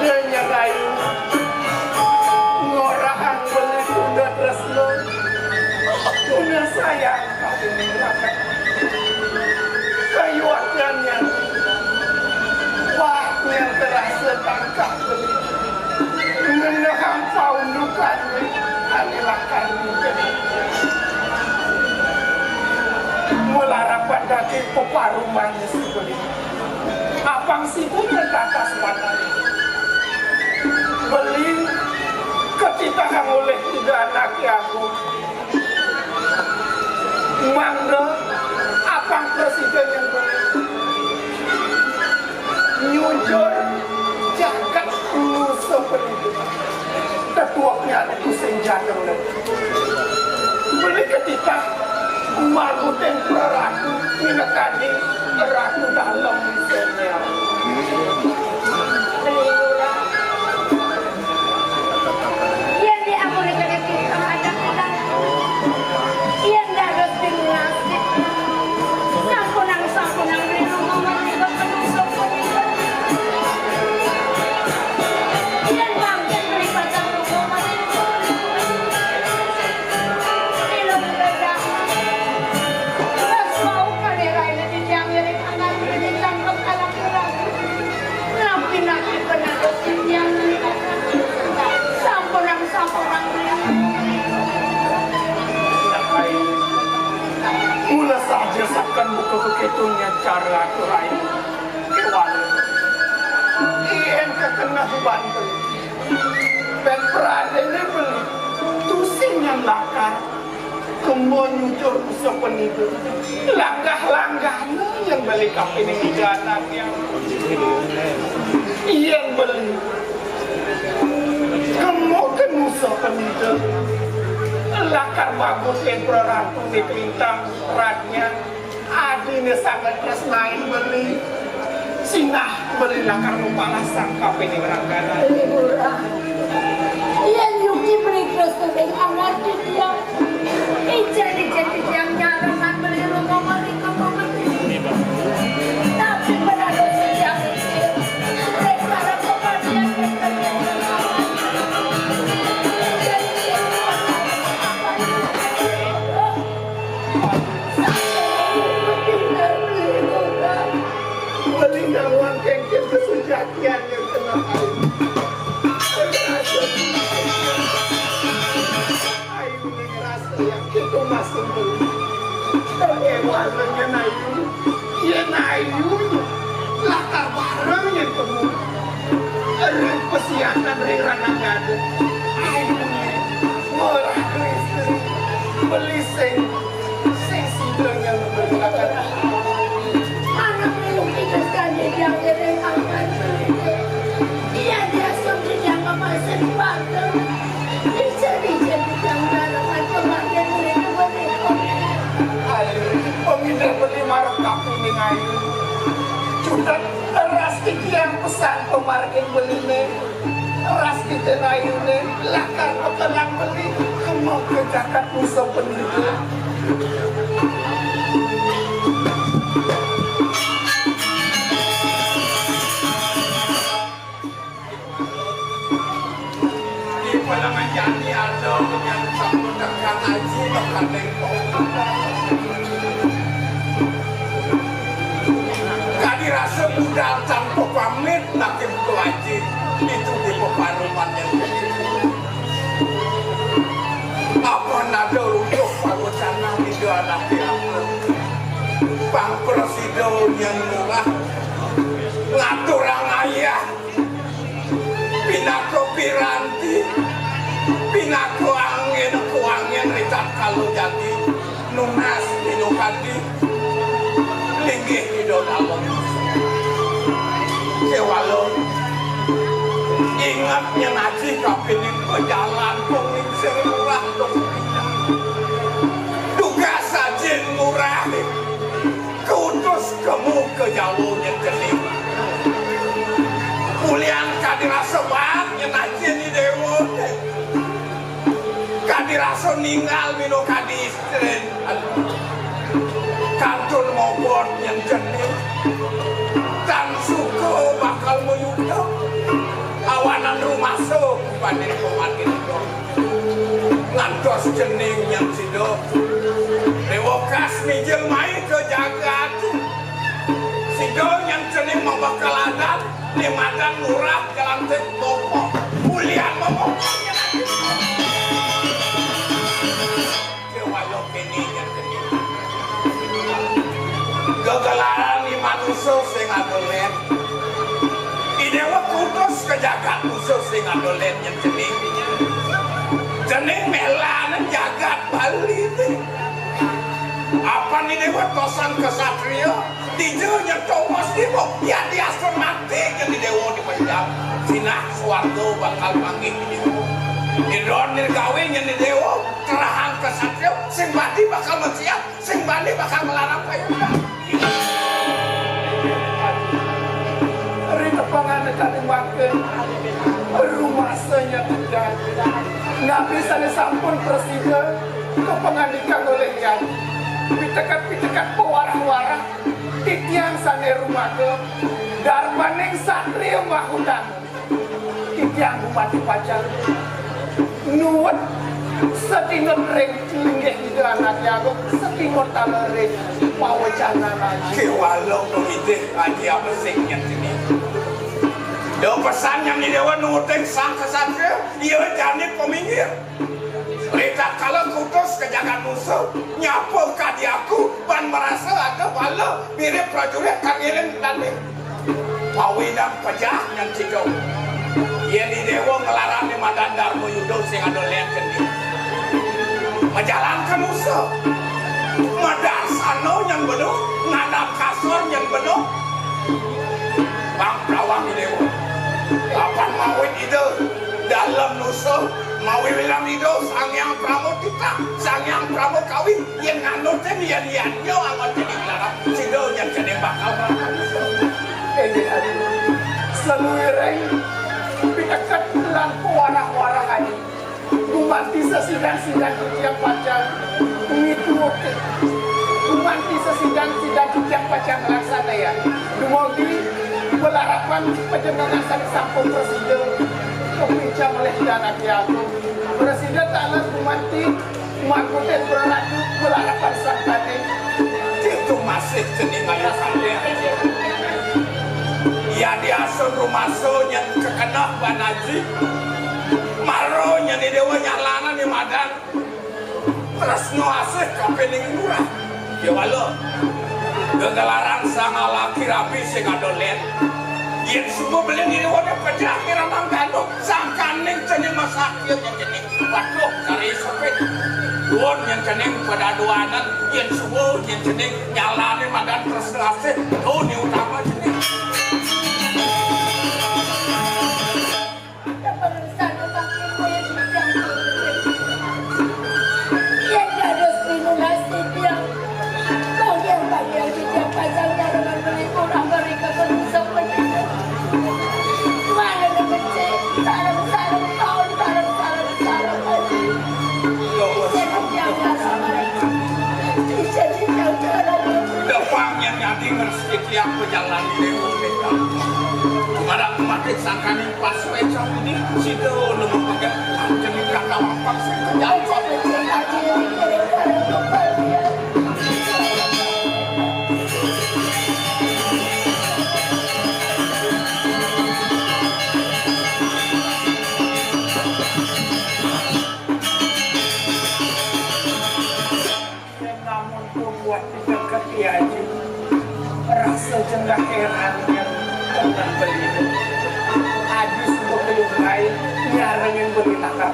Dia nyerayu. Ngorahang beli tunda tresna, tunda sayang kadi ninggalake. Kayuwatnyan nyan, wah, nyan terasa tangkah beli. Ngenehang paundukan ané lakar mungkin. Malarapan dadi peparumané si beli. Apang sibuk tatas mata. Beli katitahang olih Ida Anaké Agung. Mangda apang presiden yang beli. Nyujur jagat Nusa Penida. Tetueknyané tusing jadeng. Beli katitah maguting praratu minakadi ratu dalem senior. Yén di ampun kene kita ada kita. Yén dados di nasib. Sampunang, sampunang beli rumah mati. Mula saja saken buka beketung nyacara atur ayu. Kéwala. Yén kekeneh banten. Bén pradéné beli. Tusing nyan lakar. Kembo nyujur Nusa Penida. Langgah-langgahné yén beli kapining Ida Anaké. Yén beli kema ka nusa pandita, lakar magus yén praratu di kalintang radnya, adiné sanget tresnain beli. Sinah beli lakar mapalasang kapining ragané. Beli Ngurah, yén yuki beli tresna ring anak titiang, icén-icén titiang nyarengan beli rumah mari ka pamati. Tapi pada dosa tiang, ring para pamatian. Beli nawang kéngkén kasujatian yang kena ayu. Ayu ning rasa yang kita masih beli. Tapi warnanya ayu. Yén ayu, lakar bareng yén temu. Ring pasiantan ring ranah dada. Ayu, ngorah Kristen. Beli sing, sing sida nyang berlaku. Anak minum kita sekali yang kering akan beli. Iya, dia sendiri yang memasin batu. Bisa-bisa yang dalam kematian mereka berikut. Ayu, pamindih beli marep kapining ayu. Cutet, ras titiang pesan pamargin beliné. Ras titiang ayuné, lakar pekelang beli. Kema ka jagat nusa pandita. Di palangan jani ada yang sampun tekan aji bakal lengkong. Kadi rasa budal tanpa pamit nakim tu aji itu di peparuman yang begitu. Apa nada runtuh parucana ida anak dia. Pang prasida yang murah ngaturang ayah. Pinaka piranti, pinaka angin kuangin ritatkala jati nunas minukadi linggih Ida Dalem. Kéwala inget nyén aji kapining pajalan panglingsir murah dong. Tugas ajin murah. Kautus kemu ka Jawa nyén cening. Ulian kadi rasa baat nyén ajin i déwa. Kadi rasa ninggal minakadi istrin. Kantun mobot nyén cening. Tan suka bakal mayuda. Awanan rumasa banding pamatin. Ngantos cening nyén sida. Déwa Kas mijil mai ka jagat. Sida nyén cening mabakal adat, di madan murah jalan tek bokok. Ulian mabokok nyén. Déwa kéné nyén cening. Gegelaran i manusa sing adolen. I déwa kutus ka jagat nusa sing adolen nyén cening. Cening melanin jagat Bali. Apan i déwa tosan ksatria, dija nyén tongos déwa, yadiastun mati nyén i déwa di panjang. Sinah swarga bakal manggih i déwa. Indra nirgawi nyén i déwa, terahang ksatria, sing bani bakal masiat. Sing bani bakal nglarang payuda. Ri tepengané kadi mangkin, rumasa nyén titiang. Napi sané sampun prasida kapangandikang olih Hyang. Piteket-piteket pawarah-warah titiang sané rumaga darmaning satria mahutama. Titiang bupati pacang nuwun satinut ring linggih Ida Anak Agung, satinut taler ring pawecanan aji. Kéwala pamindih aji abesik nyén cening. Da pesan nyén i déwa nuutin sang ksatria, ia jani paminggir. Ritatkala kutus ka jagat nusa, nyapa kadi aku, ban marasa ada bala mirip prajurit kang ngiring tanding. Pawinang pejah nyén sida. Yén i déwa nglarang di madan darma yuda sing ada lén kendi. Majalan ka nusa. Madarsana nyén bena, ngadap kasur nyén bena. Pang prawang i déwa. Dalem nusa mawi wilang Ida Sang Hyang Pramotita, Sang Hyang Pramakeling, yén nganutin yén yadnya angotin ing larang, sida nyén cening bakal mlakukan nusa. Inggih, Adi. Saluiring piteket lan pawarah-warahane gumanti sesidan-sidan titiang pacang miturutin. Gumanti sesidan-sidan titiang pacang nglaksanayang. Dumugi palarapan panjenengan sane sampun prasida kapica malih Ida Anake Agung. Prasida taler gumanti mangkutin praratu palarapan sangkane. Ditu masih cening ayu kalih. Yadiasun rumasa nyén kekeneh ban aji. Mara nyén Ida Dewa nyalanan madan tresna asih kapining lurah. Kéwala gegelaran sang alaki rabi sing ada lén. Yén suba beli Ida Dewa pejah kirang mangkano, sangkaning cening masakya nyén cening. Waduh, cari sepit. Duun nyén cening pada duanan, yén suba nyén cening nyalane madan tresna asih. Duun utama cening. Yén dados pinunas titiang, panggih-panggih titiang pacang nyarengan mrika, mrika penuh sepenuhnya. Mana becik, sareng-sareng taun, sareng-sareng, sareng aji. Ijen titiang nyarengan. Ijen titiang nyarengan. Depang yang nyadi ngres titiang pejalan dewa titiang. Kumarak kumatik sangkaning Pas wécang budi, sida nemu paget, cening kata wampang sing kejawi. Yén lamun pabuat pikeket aji, rasa jenggah héran yén tengen beli. Aji suba kayun lain nyarengin beli lakar.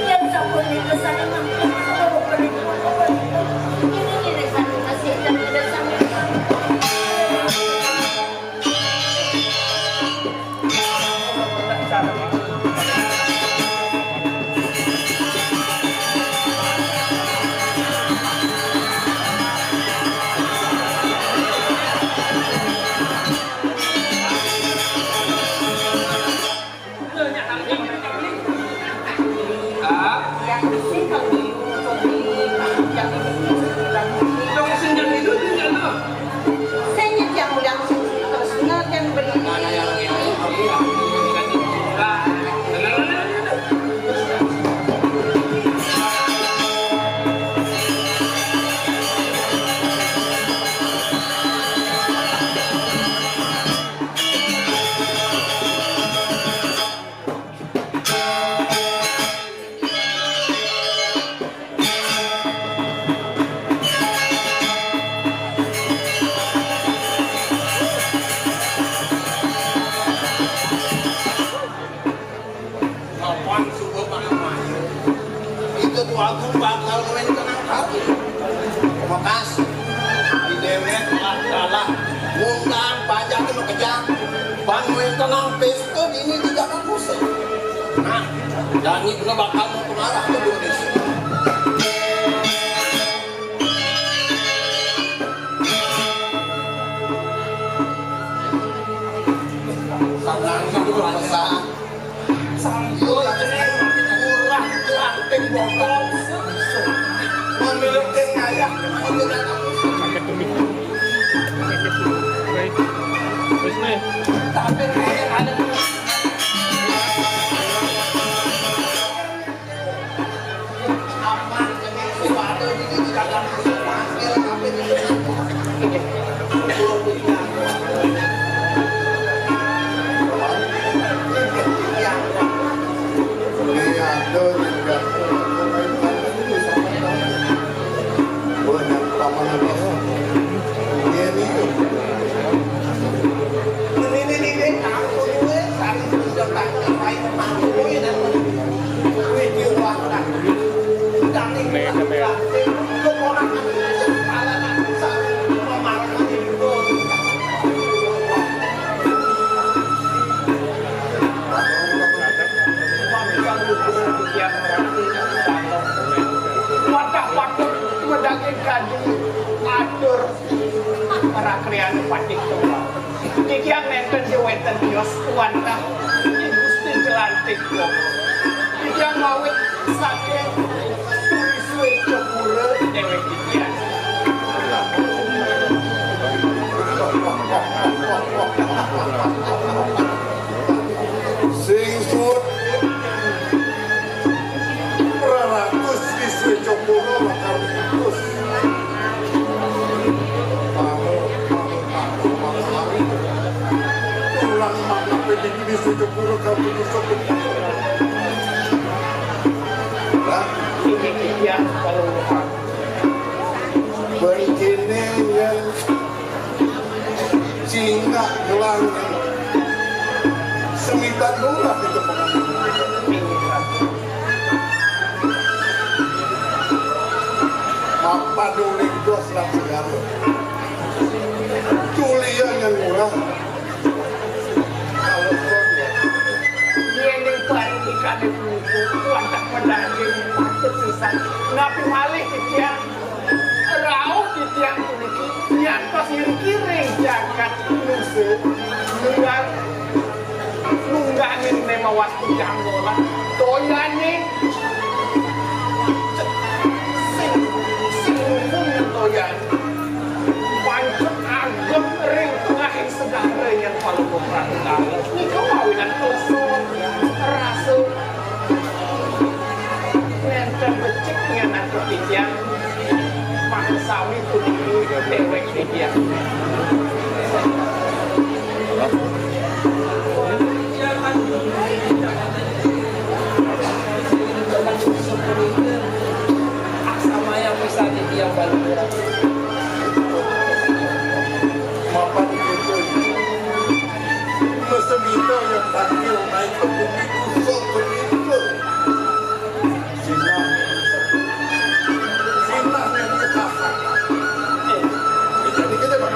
Yén sampun dipesana mangkin, suruh beli. Ini, ini satu kasih dan ada satu. Kapan suba panamanya? Ida Déwa Agung bakal ngwéntenang kawin. Makas, di déwék telah kalah ngundang pajak makejang. Pan ngwéntenang pésta dini di Jakarta Pusat. Nah, jani kena bakal mau pengarah ke Indonesia. Sambil kurang lanting bokong. Memiliki ngayah. Sakit demi. Sakit demi. Baik. Terus nih. Tapi kayak ada Wantah patut medaging kadi atur rakrian patih tunggal. Titiang nenten ja wenten tios wantah Gusti Jelantik. Titiang ngawit saking Turiswe Cepura dewek titiang. Sing suud Raratus Wiswécapura lakar putus. Pamuk, pamuk, pamuk, pamuk. Tulang mangapé dini Wiswécapura kaputus. Lah, ini titiang kalau lupa. Bén kéné yén Cingak gelang semitan lurah itu pengantin. Mapan uling dos lan segala. Tulian yang murah. Kalau kon ya. Yén ning parindikan itu, wantah medaging patut pisan. Napi malih titiang rauh titiang puniki nyantos iriki ring jagat nusa, nunggang, nunggangin mémawa titiang ngolah toyané. Sing, sing rungkun toyan. Pancut ageng ring tengahing segara nyén palumpung pratunggal. Nika mawinan klesur, rasa, nénten becik nyén antuk titiang. Makasami puniki déwék titiang. Samaya pisan titiang balura. Mapan itu. Mesemita yang tangkil naik ke bumi usok berlimpah. Sinah. Sinah yang dikasar. Jadi kita, Pak.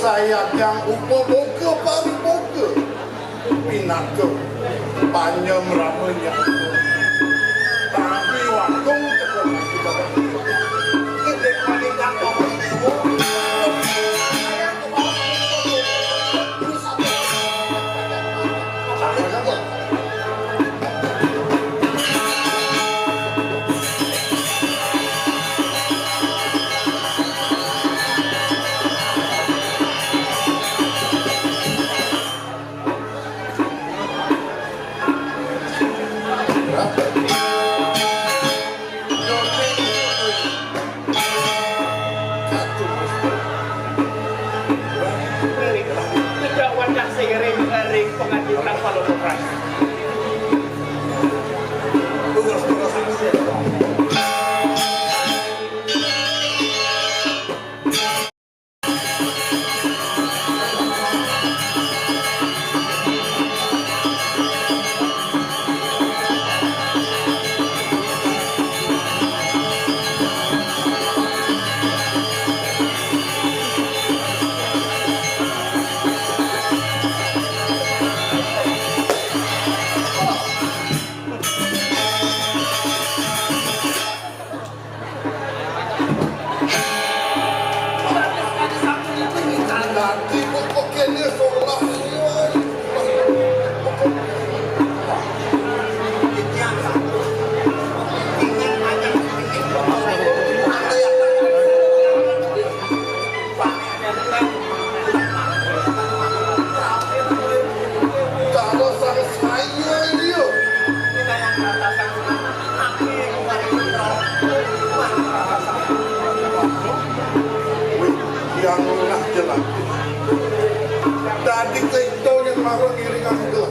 Saya yang upa boga pariboga. Pinaka panyamramanya. Tapi waktu Tidak wadah seiring ring pengantikan Palembang. Yang nengah jalan. Dadi keto yang mara ngiringang gelah.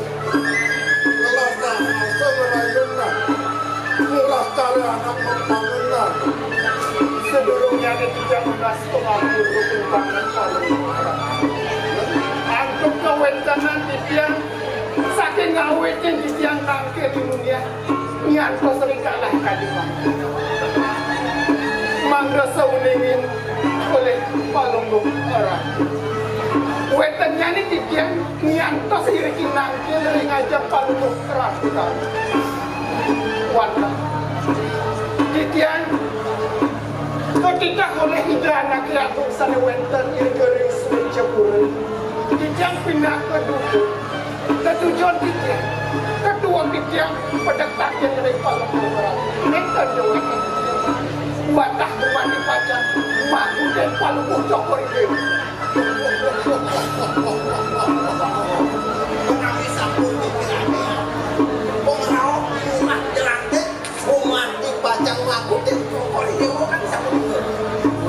Ngelah rahasa ngerayunan. Ngelah cara anak membangunan. Sedurungnya ada tiga belas pengampun rukun tangan paling. Antuk kawentenan titiang saking ngawitin titiang tangkil di dunia. Nyantos rikalah kadi mangkin. Mangda sauningin olih Palungguh Ratu. Wétennyané titiang nyantos iriki nangkil ring ajeng Palungguh Ratu. Wantah. Titiang katitah olih Ida Anaké Agung sané wénten irga ring Swécapura. Titiang pinaka duka. Tetujon titiang, tetujon titiang, pedek takin ring Palungguh Prabu. Nénten jawatan titiang. Wantah gumanti pacang, makutin Palungguh Cokor I Déwa. Menawi sampun dipilih, pangrauh Lurah Jelantik, gumanti pacang makutin Cokor I Déwa kan sampun.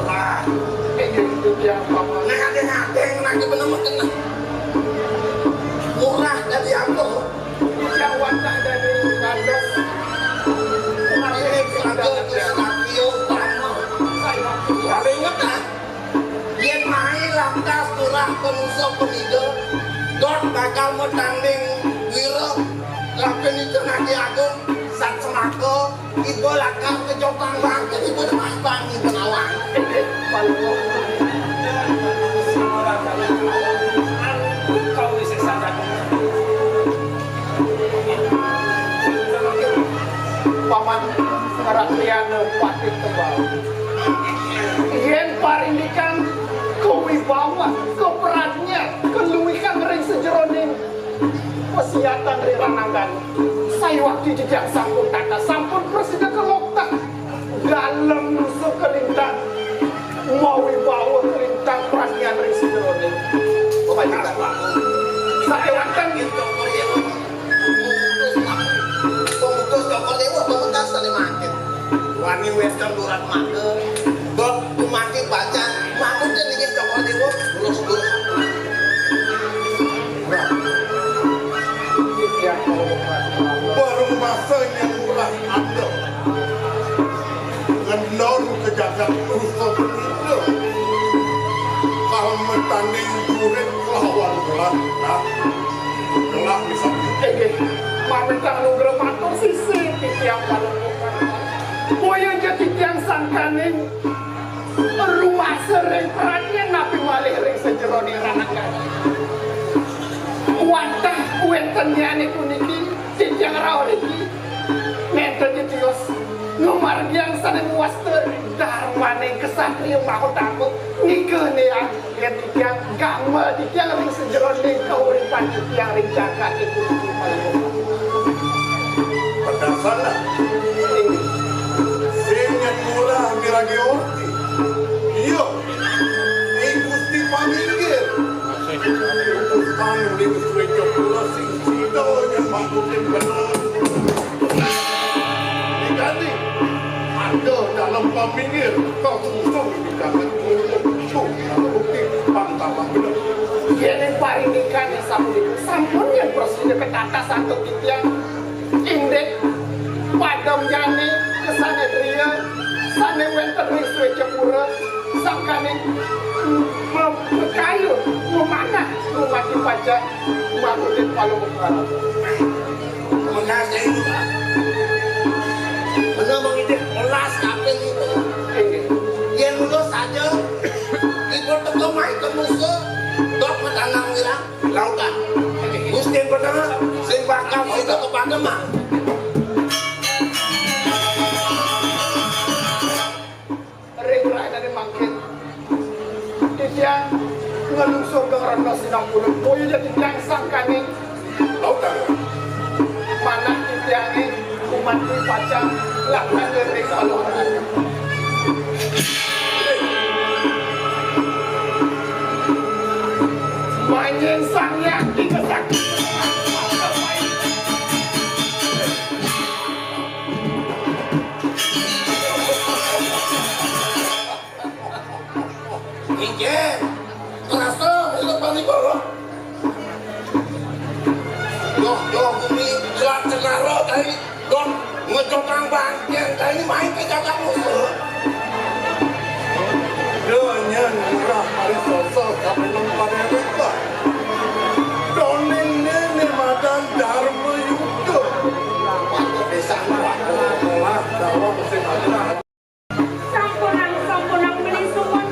Wah, inggih titiang, Paman. Nah, ada ngadeng, ngadeng bener mah keneh. Murah dadi apa? Titiang wantah dadi ngantos. Ini saja Gusti Ratu Utama. Paling ngetah. Yén mai lantas Lurah Panusa Pamida, dot bakal matanding wira, kapinican Anaké Agung, sat semaka, iba lakar ngejotang bangkit, iba démai bani benawang. Paman ngratiana patih tebal. Yén parindikan kawibawan, kapradnyan, kaluihan ring sajeroning pasiatan ring rananggan. Sayuwakti titiang sampun tata, sampun prasida kaloktah. Dalem nusa kalintang, mawibawa kalintang pradnyan ring sajeroning. Pamajikan. Sakéwanten. Pemutus Cokor Déwa, pemekas sané mangkin. Wani wénten lurat mata, dot gumanti pacang, manut inggih Cokor Déwa, terus, terus. Nah, bareng masa nyang murah anda, ngendor ke jagat rusa penida. Kalau metaning jurit lawan ulah, nah. Ngelah misalnya. Inggih, mamitang anugrah matur sisip titiang Paduka. Boya ja titiang sangkaning ruasa ring pradnyan napi malih ring sajeroning rananggan. Wantah wéntennyané puniki titiang rauh niki nénten titios ngamargiang sané mawasta darmaning ksatria mahutama nikanéang Yén titiang gamel titiang ring sajeroning kauripan titiang ring jagat iki. Padasana. Inggih. Sing nyén murah miragi orti. Iya. Ing Gusti paminggir. Utusan ring Swécapura sing sida nyén mangkutin bener. Dikani ada dalam paminggir kau susung. Yéning parindikan sapunika sampun yén prasida katatas antuk titiang, indik padem jani kesané griya sané wénten ring Swécapura, sangkaning mem-, mekayun, memanah, gumanti pacang, makutin paluh. Makasih. Bener mengidik olas kaping itu. Inggih. Yén lulus saja, ibu teka mai ke musuh, dok matanang wirang, lautan. Gusti bener, sing bakal sida kepada mah. Ring rahinané mangkin, titiang nglungsur geng rena sinampura, boya ja titiang sangkaning manah titiangé gumanti pacang lakar ring Palungguh. Manyin Sang Hyang Tiga Sakti. Inggih. Rasa hidup paling bawah. Doh, doh, bumi, jelat cenara, tai. Doh, ngejokang bangkén, tai, ini main ke jagat musuh. Doh, nyen murah, mari sosok, sampai nang pada hebat, Pak. Doh, neng, neng, neng, madan Dharma Yuda. Waktu pisang, waktu. Lah, dawa mesti madan. Sampunang, sampunang beli sumun.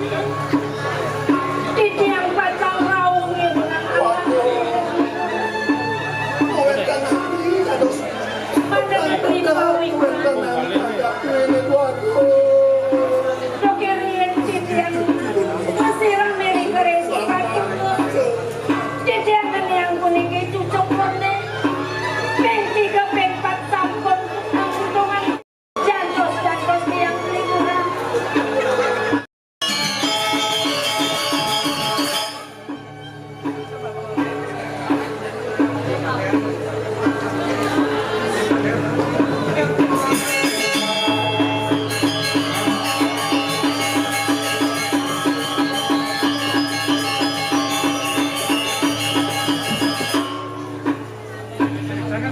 Titiang pacang rauh nggih menang anak. Pada negeri Duh, keriyen titiang masira meri kering sepatu. Titiang ngeniang puniki cucuk konde. Ping tiga, ping pat sampun untung-untungan. Jantos-jantos tiyang Bli Ngurah.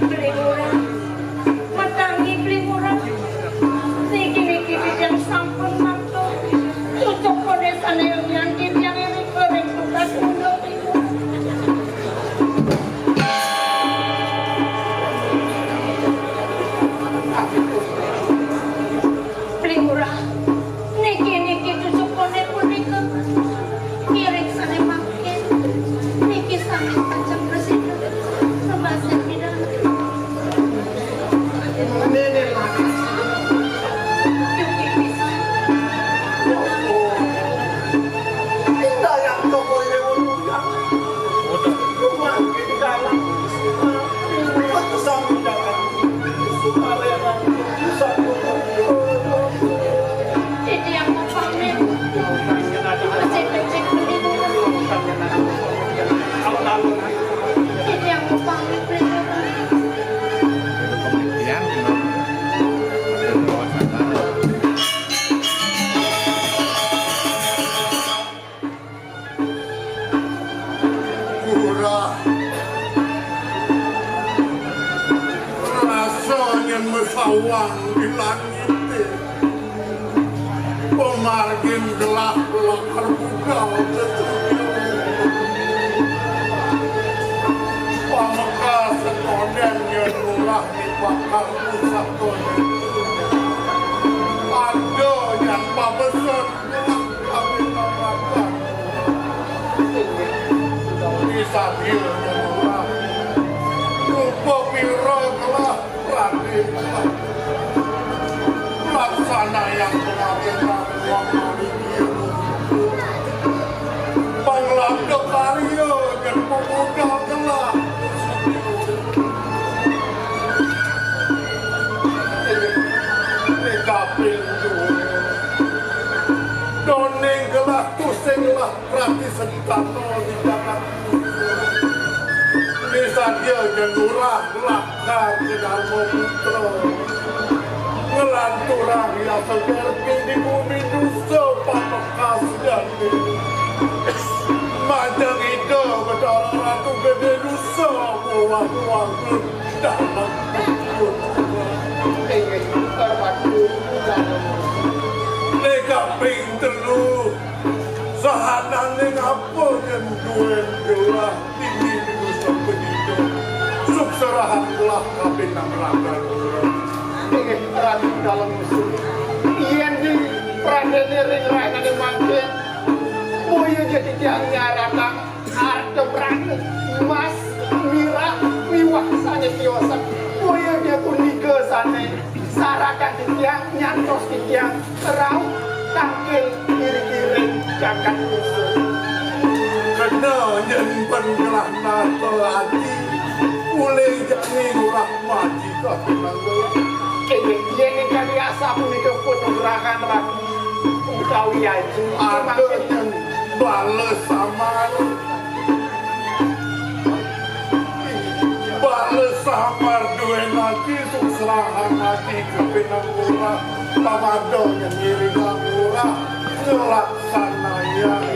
Bli Ngurah, matangi Bli Ngurah. Niki, niki titiang sampun matur. Cucuk konde sane nyanti titiang ing ring tukas kula, Bli Ngurah. Bli Ngurah, niki, niki cucuk konde punika. Ngiring sane mangkin. Niki sane pacang prasida. Sembah sembah. Nene manis. Yuki pisan. Indah yang toko ini. Rumah di dalam. Aku sambut datang. Suka rela. Sambut. Titiang mau pamit. Becik-becik beli dulu. Titiang mau pamit beli dulu. Titiang, Ngurah, rasa yen mesawang di langite. Pemargin gelah lakar budal tetuju. Pamekas setonden yen Ngurah dibakar pusaka. Ada yang pabesen. Di sambil menolak, rupa pira gelah prati laksana yang pengabdian wong panitia. Panglanda karya dan pemuda gelah. Ing kaping duwe. Doning gelah tusing lah prati sentana di jagat. Misadya yen Ngurah lakar ke Dharma Putra. Ngelanturang yasa gerpi di bumi dusa pamekas jati. Majeng Ida Betara Ratu Gede dusa buah-buah. Inggih, Ratu. Ning kaping telu, sahananing apa yen duwe gelah tinggi di dusun pendidik, sukserahan gelah kaping enam ratus. Inggih, Ratu Dalem Musuh. Yen di pradene ring rainane mangkin, boya jadi tiang nyaratang Arta prana, emas, mirah, miwah sane tiosan. Boya dia punika sane sarakan titiang nyantos titiang rauh tangkil iring-iring jagat musuh. Kena yen pen gelah nata ati, ulih jani Ngurah Maji kaping nanggung. Inggih, yen kadi asapunika pun nugrahan Ratu utawi Aji. Ada yen bala samar. Bala samar duwe ati, sukserahan ati kaping Ngurah, pamada yen ngiring Ngurah, ngelaksanayang